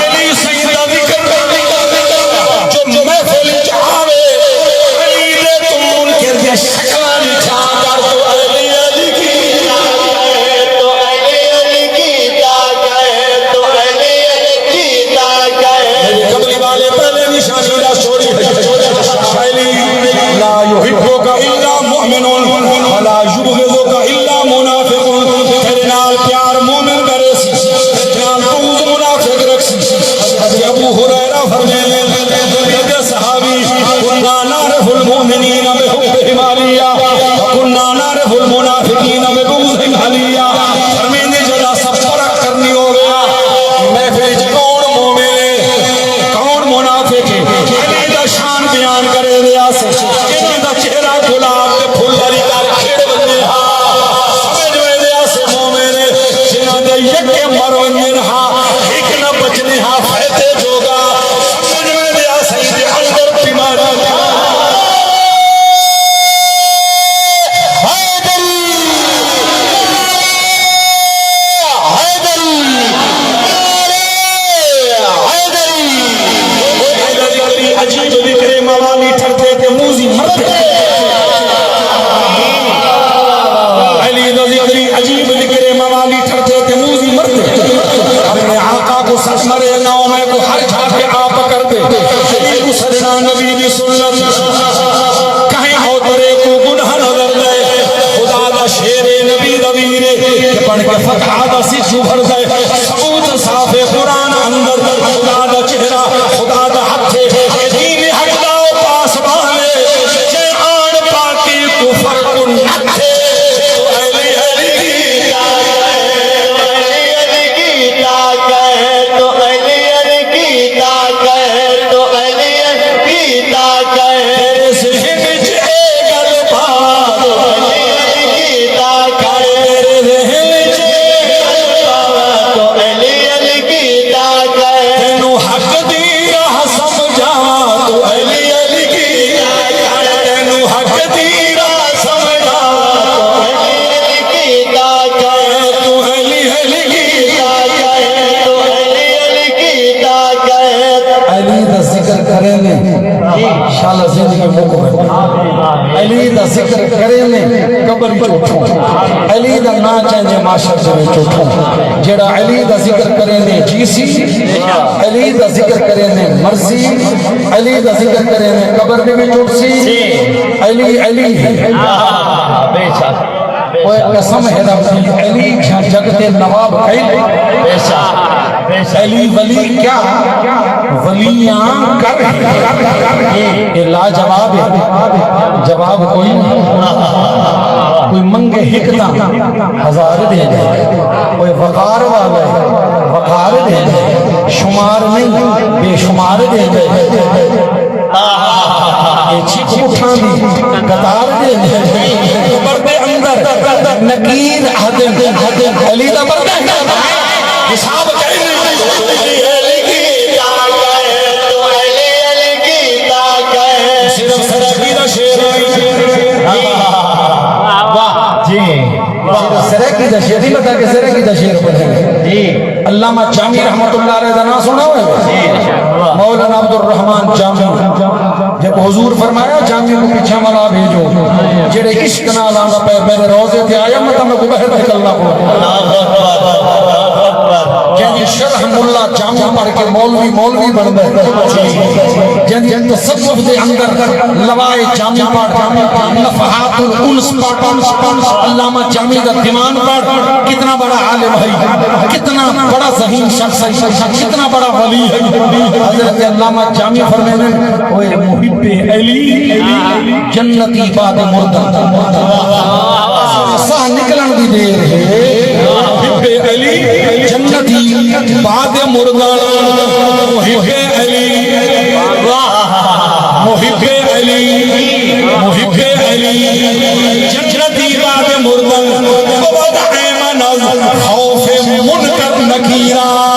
علی سئیں دا ذکر جو محفل وچ آوے، تے موزی مردے۔ علی دا ذکر عجیب، ذکر موالی ٹھٹھے تے موزی مردے۔ اپݨے آقا کوں سچ مرے نہ، میں کوں ہر جھا کے آپ کر دے۔ علی کوں سجنا نبی دی سنت۔ کہیں اوترے کوں گناہ نظر دے۔ خدا دا شیر اے، نبی دا ویر اے، کہ بݨ کے فتح دا سجو بھر دے۔ ثبوت صاف اے قرآن اندر، خدا دا چہرہ، خدا دا ہتھ اے، اے دین حق دا او پاسبان اے، جے آن پاکی کفر کوں نتھے۔ تو علی علی کیتا کہے، تو علی علی کیتا کہے، تو علی علی کیتا کہے، تو علی علی کیتا کہے۔ تیرے ذہن وچ اے ڳل پا، تو علی علی کیتا کہے۔ تیرے ذہن وچ اے ڳل پا، تو علی علی کیتا کہے۔ تینوں حق دی راہ سمجھاواں، تو علی علی کیتا کہے۔ تینوں حق دی راہ سمجھاواں، تو علی علی کیتا کہے۔ تو علی علی کیتا کہے، تو علی علی کیتا کہے۔ علی دا ذکر کریندے، انشاءاللہ زندگی مک ویندی۔ علی دا ذکر کریندے، قبر وچ اٹھوں۔ علی دا ناں چاہندے، محشر دے وچ اٹھوں۔ جیڑھا علی دا ذکر کریندے، جیسی۔ علی دا ذکر کریندے، مرسی۔ علی دا ذکر کریندے، قبر دے وچ اٹھسی۔ علی علی ہے۔ بے شک۔ اوئے قسم ہے رب دی، علی جھاں جگ تے نواب کائنی۔ بے شک، بے شک۔ علی ولی کیا، ولیاں کر۔ اے لاجواب ہے، جواب کوئی نہیں۔ کوئی منگے ہک تاں ہزار ݙیندے۔ کوئی وقار والا ہے، وقار ݙیندے۔ شمار نہیں، بے شمار ݙیندے۔ اے چھک اٹھاں دی قطار دے، قبر دے اندر نکیر آہدن، علی دا بندہ ہے، حساب کرے۔ علی کی طاقت ہے، تو علی، علی کی طاقت ہے۔ صرف سرائیکی دا شعر ہے۔ واہ جی۔ سرائیکی دا شعر نہیں، بتا کے سرائیکی دا شعر پڑھیں۔ جی۔ علامہ جامی رحمت اللہ علیہ دا نام سنا ہوئے؟ جی۔ مولانا عبد الرحمن جامی۔ جب حضور فرمایا، "جامی کو پیچھے ملا بھیجو، جڑے عشق نال آندا پے، میرے روضے تے آیا، میں تمہیں کو باہر نکلنا پو۔" جیندی شرح ملا جامی پڑھ کے مولوی، مولوی بندا ہے۔ جیندی تصوف دے اندر لوائے جامی پڑھ، نفحات الانس پڑھ، علامہ جامی دا دیوان پڑھ، کتنا بڑا عالم ہے، کتنا بڑا ذہین شخص ہے، کتنا بڑا ولی ہے۔ حضرت علامہ جامی فرمیندے، اوئے محب علی جنتی بعد مردن، ساہ نکلن دی دیر ہے۔ محب علی جنتی بعد مردن، محب علی، محب علی، محب علی جنتی بعد مردن، بود ایمن از خوف منکر نکیرا۔